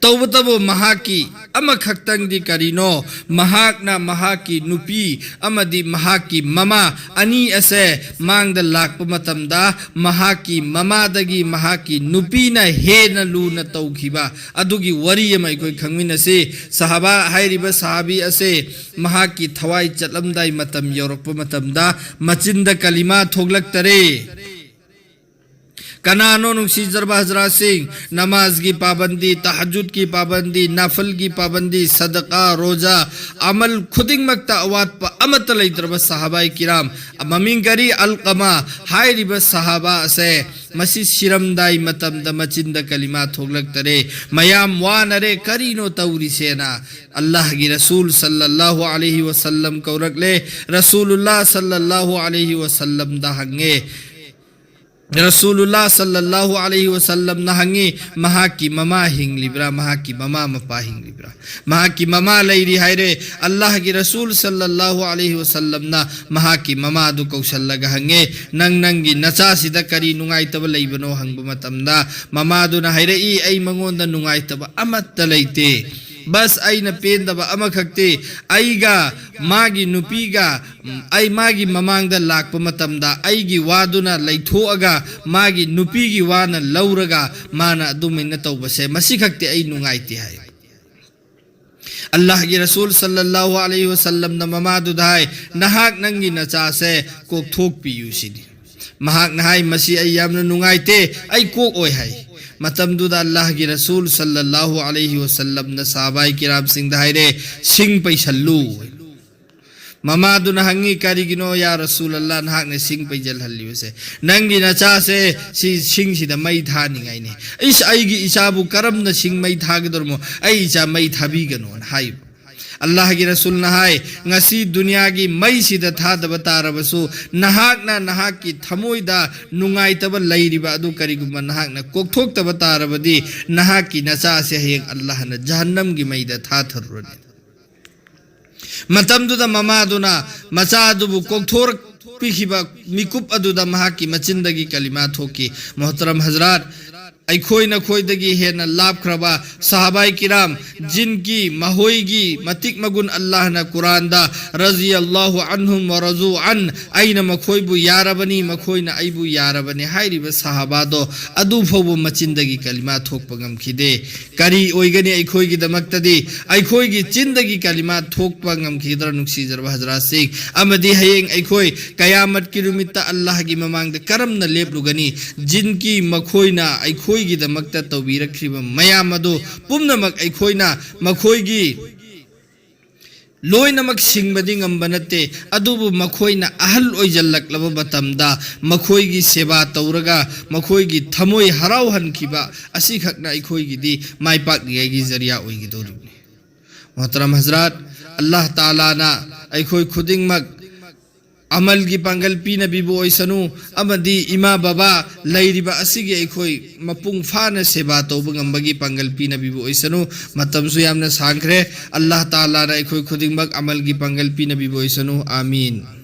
ꯇꯧꯕꯇꯕꯨ ꯃꯍꯥꯛꯀꯤ ꯑꯃꯈꯛꯇꯪꯗꯤ ꯀꯔꯤꯅꯣ? ꯃꯍꯥꯛꯅ ꯃꯍꯥꯛꯀꯤ ꯅꯨꯄꯤ ꯑꯃꯗꯤ ꯃꯍꯥꯛꯀꯤ ꯃꯃꯥ ꯑꯅꯤ ꯑꯁꯦ ꯃꯥꯡꯗ ꯂꯥꯛꯄ ꯃꯇꯝꯗ ꯃꯍꯥꯛꯀꯤ ꯃꯃꯥꯗꯒꯤ ꯃꯍꯥꯛꯀꯤ ꯅꯨꯄꯤꯅ ꯍꯦꯟꯅ ꯂꯨꯅ ꯇꯧꯈꯤꯕ ꯑꯗꯨꯒꯤ ꯋꯥꯔꯤ ꯑꯃ ꯑꯩꯈꯣꯏ ꯈꯪꯃꯤꯟꯅꯁꯤ꯫ ꯁꯍꯥꯕꯥ ꯍꯥꯏꯔꯤꯕ ꯁꯍꯥꯕꯤ ꯑꯁꯦ ꯃꯍꯥꯛꯀꯤ ꯊꯋꯥꯏ ꯆꯠꯂꯝꯗꯥꯏ ꯃꯇꯝ ꯌꯧꯔꯛꯄ ꯃꯇꯝꯗ ꯃꯆꯤꯟꯗ ꯀꯂꯤꯃꯥ ꯊꯣꯛꯂꯛꯇꯔꯦ꯫ ꯀꯅꯥꯅꯣ ꯅꯨꯡꯁꯤꯖꯔꯕ ꯍꯖꯔꯥꯠꯁꯤꯡ? ꯅꯃꯥꯖꯒꯤ ꯄꯥꯕꯟꯗꯤ, ꯇꯍꯖꯨꯗꯀꯤ ꯄꯥꯕꯟꯗꯤ, ꯅꯐꯜꯒꯤ ꯄꯥꯕꯟꯗꯤ, ꯁꯗꯀꯥ, ꯔꯣꯖꯥ, ꯑꯃꯜ ꯈꯨꯗꯤꯡꯃꯛꯇ ꯑꯋꯥꯠꯄ ꯑꯃꯠꯇ ꯂꯩꯇ꯭ꯔꯕ ꯁꯍꯥꯕꯥꯏ ꯀꯤꯔꯥꯝ, ꯃꯃꯤꯡ ꯀꯔꯤ? ꯑꯜꯀꯃꯥ ꯍꯥꯏꯔꯤꯕ ꯁꯍꯥꯕꯥ ꯑꯁꯦ ꯃꯁꯤ ꯁꯤꯔꯝꯗꯥꯏ ꯃꯇꯝꯗ ꯃꯆꯤꯟꯗ ꯀꯂꯤꯃꯥ ꯊꯣꯛꯂꯛꯇꯔꯦ꯫ ꯃꯌꯥꯝ ꯋꯥꯅꯔꯦ, ꯀꯔꯤꯅꯣ ꯇꯧꯔꯤꯁꯦꯅ ꯑꯜꯂꯥꯍꯒꯤ ꯔꯁꯨꯜ ꯁꯜꯂꯜꯂꯥꯍꯨ ꯑꯂꯩꯍꯤ ꯋꯁꯜꯂꯝ ꯀꯧꯔꯛꯂꯦ꯫ ꯔꯁꯨꯂꯨꯜꯂꯥ ꯁꯜꯂꯜꯂꯥꯍꯨ ꯑꯂꯩꯍꯤ ꯋꯁꯜꯂꯝꯗ ꯍꯪꯉꯦ꯫ ꯔꯁꯨꯂꯨꯜꯂꯥ ꯁꯜꯂꯜꯂꯥꯍꯨ ꯑꯂꯩꯍꯤ ꯋꯁꯜꯂꯝꯅ ꯍꯪꯉꯤ, ꯃꯍꯥꯛꯀꯤ ꯃꯃꯥ ꯍꯤꯡꯂꯤꯕ꯭ꯔꯥ, ꯃꯍꯥꯛꯀꯤ ꯃꯃꯥ ꯃꯄꯥ ꯍꯤꯡꯂꯤꯕ꯭ꯔꯥ? ꯃꯍꯥꯛꯀꯤ ꯃꯃꯥ ꯂꯩꯔꯤ ꯍꯥꯏꯔꯦ꯫ ꯑꯜꯂꯥꯍꯒꯤ ꯔꯁꯨꯜ ꯁꯜꯂꯜꯂꯥꯍꯨ ꯑꯂꯩꯍꯤ ꯋꯁꯜꯂꯝꯅ ꯃꯍꯥꯛꯀꯤ ꯃꯃꯥꯗꯨ ꯀꯧꯁꯜꯂꯒ ꯍꯪꯉꯦ, "ꯅꯪ ꯅꯪꯒꯤ ꯅꯆꯥꯁꯤꯗ ꯀꯔꯤ ꯅꯨꯡꯉꯥꯏꯇꯕ ꯂꯩꯕꯅꯣ?" ꯍꯪꯕ ꯃꯇꯝꯗ ꯃꯃꯥꯗꯨꯅ ꯍꯥꯏꯔꯛꯏ, "ꯑꯩ ꯃꯉꯣꯟꯗ ꯅꯨꯡꯉꯥꯏꯇꯕ ꯑꯃꯠꯇ ꯂꯩꯇꯦ꯫ ꯕꯁ ꯑꯩꯅ ꯄꯦꯟꯗꯕ ꯑꯃꯈꯛꯇꯤ, ꯑꯩꯒ ꯃꯥꯒꯤ ꯅꯨꯄꯤꯒ, ꯎꯝ, ꯑꯩ ꯃꯥꯒꯤ ꯃꯃꯥꯡꯗ ꯂꯥꯛꯄ ꯃꯇꯝꯗ ꯑꯩꯒꯤ ꯋꯥꯗꯨꯅ ꯂꯩꯊꯣꯛꯑꯒ ꯃꯥꯒꯤ ꯅꯨꯄꯤꯒꯤ ꯋꯥꯅ ꯂꯧꯔꯒ ꯃꯥꯅ ꯑꯗꯨꯃꯥꯏꯅ ꯇꯧꯕꯁꯦ, ꯃꯁꯤꯈꯛꯇꯤ ꯑꯩ ꯅꯨꯡꯉꯥꯏꯇꯦ" ꯍꯥꯏ꯫ ꯑꯜꯂꯥꯍꯒꯤ ꯔꯁꯨꯜ ꯁꯜꯂꯜꯂꯥꯍꯨ ꯑꯂꯩꯍꯤ ꯋꯁꯜꯂꯝꯅ ꯃꯃꯥꯗꯨꯗ ꯍꯥꯏ, "ꯅꯍꯥꯛ ꯅꯪꯒꯤ ꯅꯆꯥꯁꯦ ꯀꯣꯛꯊꯣꯛꯄꯤꯌꯨ" ꯁꯤꯅꯤ꯫ ꯃꯍꯥꯛꯅ ꯍꯥꯏ, "ꯃꯁꯤ ꯑꯩ ꯌꯥꯝꯅ ꯅꯨꯡꯉꯥꯏꯇꯦ, ꯑꯩ ꯀꯣꯛꯑꯣꯏ" ꯍꯥꯏ꯫ ꯃꯇꯝꯗꯨꯗ ꯑꯜꯂꯥꯍꯒꯤ ꯔꯁꯨꯜ ꯁꯜꯂꯜꯂꯥꯍꯨ ꯑꯂꯩꯍꯤ ꯋꯁꯜꯂꯝꯅ ꯁꯍꯥꯕꯥꯏ ꯀꯤꯔꯥꯝꯁꯤꯡꯗ ꯍꯥꯏꯔꯦ, "ꯁꯤꯡ ꯄꯩꯁꯜꯂꯨ"꯫ ꯃꯃꯥꯗꯨꯅ ꯍꯪꯉꯤ, "ꯀꯔꯤꯒꯤꯅꯣ ꯌꯥ ꯔꯁꯨꯂꯜꯂꯥ ꯅꯍꯥꯛꯅ ꯁꯤꯡ ꯄꯩꯖꯜꯍꯜꯂꯤꯕꯁꯦ? ꯅꯪꯒꯤ ꯅꯆꯥꯁꯦ ꯁꯤ ꯁꯤꯡꯁꯤꯗ ꯃꯩ ꯊꯥꯅꯤꯡꯉꯥꯏꯅꯤ꯫ ꯏꯁ, ꯑꯩꯒꯤ ꯏꯆꯥꯕꯨ ꯀꯔꯝꯅ ꯁꯤꯡ ꯃꯩ ꯊꯥꯒꯗꯧꯔꯤꯃꯣ? ꯑꯩ ꯏꯆꯥ ꯃꯩ ꯊꯥꯕꯤꯒꯅꯣꯅ" ꯍꯥꯏꯕ꯫ ꯑꯜꯂꯥꯍꯒꯤ ꯔꯁꯨꯜꯅ ꯍꯥꯏ, "ꯉꯁꯤ ꯗꯨꯅꯤꯌꯥꯒꯤ ꯃꯩꯁꯤꯗ ꯊꯥꯗꯕ ꯇꯥꯔꯕꯁꯨ, ꯅꯍꯥꯛꯅ ꯅꯍꯥꯛꯀꯤ ꯊꯃꯣꯏꯗ ꯅꯨꯡꯉꯥꯏꯇꯕ ꯂꯩꯔꯤꯕ ꯑꯗꯨ ꯀꯔꯤꯒꯨꯝꯕ ꯅꯍꯥꯛꯅ ꯀꯣꯛꯊꯣꯛꯇꯕ ꯇꯥꯔꯕꯗꯤ, ꯅꯍꯥꯛꯀꯤ ꯅꯆꯥꯁꯦ ꯍꯌꯦꯡ ꯑꯜꯂꯥꯍꯅ ꯖꯍꯟꯅꯝꯒꯤ ꯃꯩꯗ ꯊꯥꯊꯔꯨꯔꯅꯤ"꯫ ꯃꯇꯝꯗꯨꯗ ꯃꯃꯥꯗꯨꯅ ꯃꯆꯥ ꯑꯗꯨꯕꯨ ꯀꯣꯛꯊꯣꯔꯛꯄꯤꯈꯤꯕ ꯃꯤꯀꯨꯞ ꯑꯗꯨꯗ ꯃꯍꯥꯛꯀꯤ ꯃꯆꯤꯟꯗꯒꯤ ꯀꯂꯤꯃꯥ ꯊꯣꯛꯈꯤ꯫ ꯃꯣꯍꯇꯔꯝ ꯍꯖꯔꯥꯠ, ꯑꯩꯈꯣꯏ ꯅꯈꯣꯏꯗꯒꯤ ꯍꯦꯟꯅ ꯂꯥꯞꯈ꯭ꯔꯕ ꯁꯍꯥꯕꯥꯏ ꯀꯤꯔꯥꯝ, ꯖꯤꯟꯀꯤ ꯃꯈꯣꯏꯒꯤ ꯃꯇꯤꯛ ꯃꯒꯨꯟ ꯑꯜꯂꯥꯍꯅ ꯀꯨꯔꯥꯟꯗ, "ꯔꯖꯤꯌꯜꯂꯥꯍꯨ ꯑꯟꯍꯨꯝ ꯋ ꯔꯖꯨ ꯑꯟ", ꯑꯩꯅ ꯃꯈꯣꯏꯕꯨ ꯌꯥꯔꯕꯅꯤ, ꯃꯈꯣꯏꯅ ꯑꯩꯕꯨ ꯌꯥꯔꯕꯅꯤ ꯍꯥꯏꯔꯤꯕ ꯁꯍꯥꯕꯥꯗꯣ ꯑꯗꯨ ꯐꯥꯎꯕ ꯃꯆꯤꯟꯗꯒꯤ ꯀꯂꯤꯃꯥ ꯊꯣꯛꯄ ꯉꯝꯈꯤꯗꯦ꯫ ꯀꯔꯤ ꯑꯣꯏꯒꯅꯤ ꯑꯩꯈꯣꯏꯒꯤꯗꯃꯛꯇꯗꯤ? ꯑꯩꯈꯣꯏꯒꯤ ꯆꯤꯟꯗꯒꯤ ꯀꯂꯤꯃꯥ ꯊꯣꯛꯄ ꯉꯝꯈꯤꯒꯗ꯭ꯔꯥ, ꯅꯨꯡꯁꯤꯖꯔꯕ ꯍꯖꯔꯥꯠꯁꯤꯡ? ꯑꯃꯗꯤ ꯍꯌꯦꯡ ꯑꯩꯈꯣꯏ ꯀꯌꯥꯃꯠꯀꯤ ꯅꯨꯃꯤꯠꯇ ꯑꯜꯂꯥꯍꯒꯤ ꯃꯃꯥꯡꯗ ꯀꯔꯝꯅ ꯂꯦꯞꯂꯨꯒꯅꯤ? ꯖꯤꯟꯀꯤ ꯃꯈꯣꯏꯅ ꯑꯩꯈꯣꯏꯒꯤꯗꯃꯛꯇ ꯇꯧꯕꯤꯔꯛꯈ꯭ꯔꯤꯕ ꯃꯌꯥꯝ ꯑꯗꯨ ꯄꯨꯝꯅꯃꯛ ꯑꯩꯈꯣꯏꯅ ꯃꯈꯣꯏꯒꯤ ꯂꯣꯏꯅꯃꯛ ꯁꯤꯡꯕꯗꯤ ꯉꯝꯕ ꯅꯠꯇꯦ, ꯑꯗꯨꯕꯨ ꯃꯈꯣꯏꯅ ꯑꯍꯜ ꯑꯣꯏꯖꯜꯂꯛꯂꯕ ꯃꯇꯝꯗ ꯃꯈꯣꯏꯒꯤ ꯁꯦꯕꯥ ꯇꯧꯔꯒ ꯃꯈꯣꯏꯒꯤ ꯊꯃꯣꯏ ꯍꯔꯥꯎꯍꯟꯈꯤꯕ ꯑꯁꯤꯈꯛꯅ ꯑꯩꯈꯣꯏꯒꯤꯗꯤ ꯃꯥꯏ ꯄꯥꯛꯅꯤꯡꯉꯥꯏꯒꯤ ꯖꯔꯤꯌꯥ ꯑꯣꯏꯒꯗꯧꯔꯤꯕꯅꯤ꯫ ꯃꯣꯍꯇꯔꯝ ꯍꯖꯔꯥꯠ, ꯑꯜꯂꯥꯍ ꯇꯥꯂꯥꯅ ꯑꯩꯈꯣꯏ ꯈꯨꯗꯤꯡꯃꯛ ꯑꯃꯜꯒꯤ ꯄꯥꯡꯒꯜ ꯄꯤꯅꯕꯤꯕ ꯑꯣꯏꯁꯅꯨ, ꯑꯃꯗꯤ ꯏꯃꯥ ꯕꯕꯥ ꯂꯩꯔꯤꯕ ꯑꯁꯤꯒꯤ ꯑꯩꯈꯣꯏ ꯃꯄꯨꯡ ꯐꯥꯅ ꯁꯦꯕꯥ ꯇꯧꯕ ꯉꯝꯕꯒꯤ ꯄꯥꯡꯒꯜ ꯄꯤꯅꯕꯤꯕ ꯑꯣꯏꯁꯅꯨ꯫ ꯃꯇꯝꯁꯨ ꯌꯥꯝꯅ ꯁꯥꯡꯈ꯭ꯔꯦ꯫ ꯑꯜꯂꯥꯍ ꯇꯥꯂꯥꯅ ꯑꯩꯈꯣꯏ ꯈꯨꯗꯤꯡꯃꯛ ꯑꯃꯜꯒꯤ ꯄꯥꯡꯒꯜ ꯄꯤꯅꯕꯤꯕ ꯑꯣꯏꯁꯅꯨ꯫ ꯑꯥꯃꯤꯟ꯫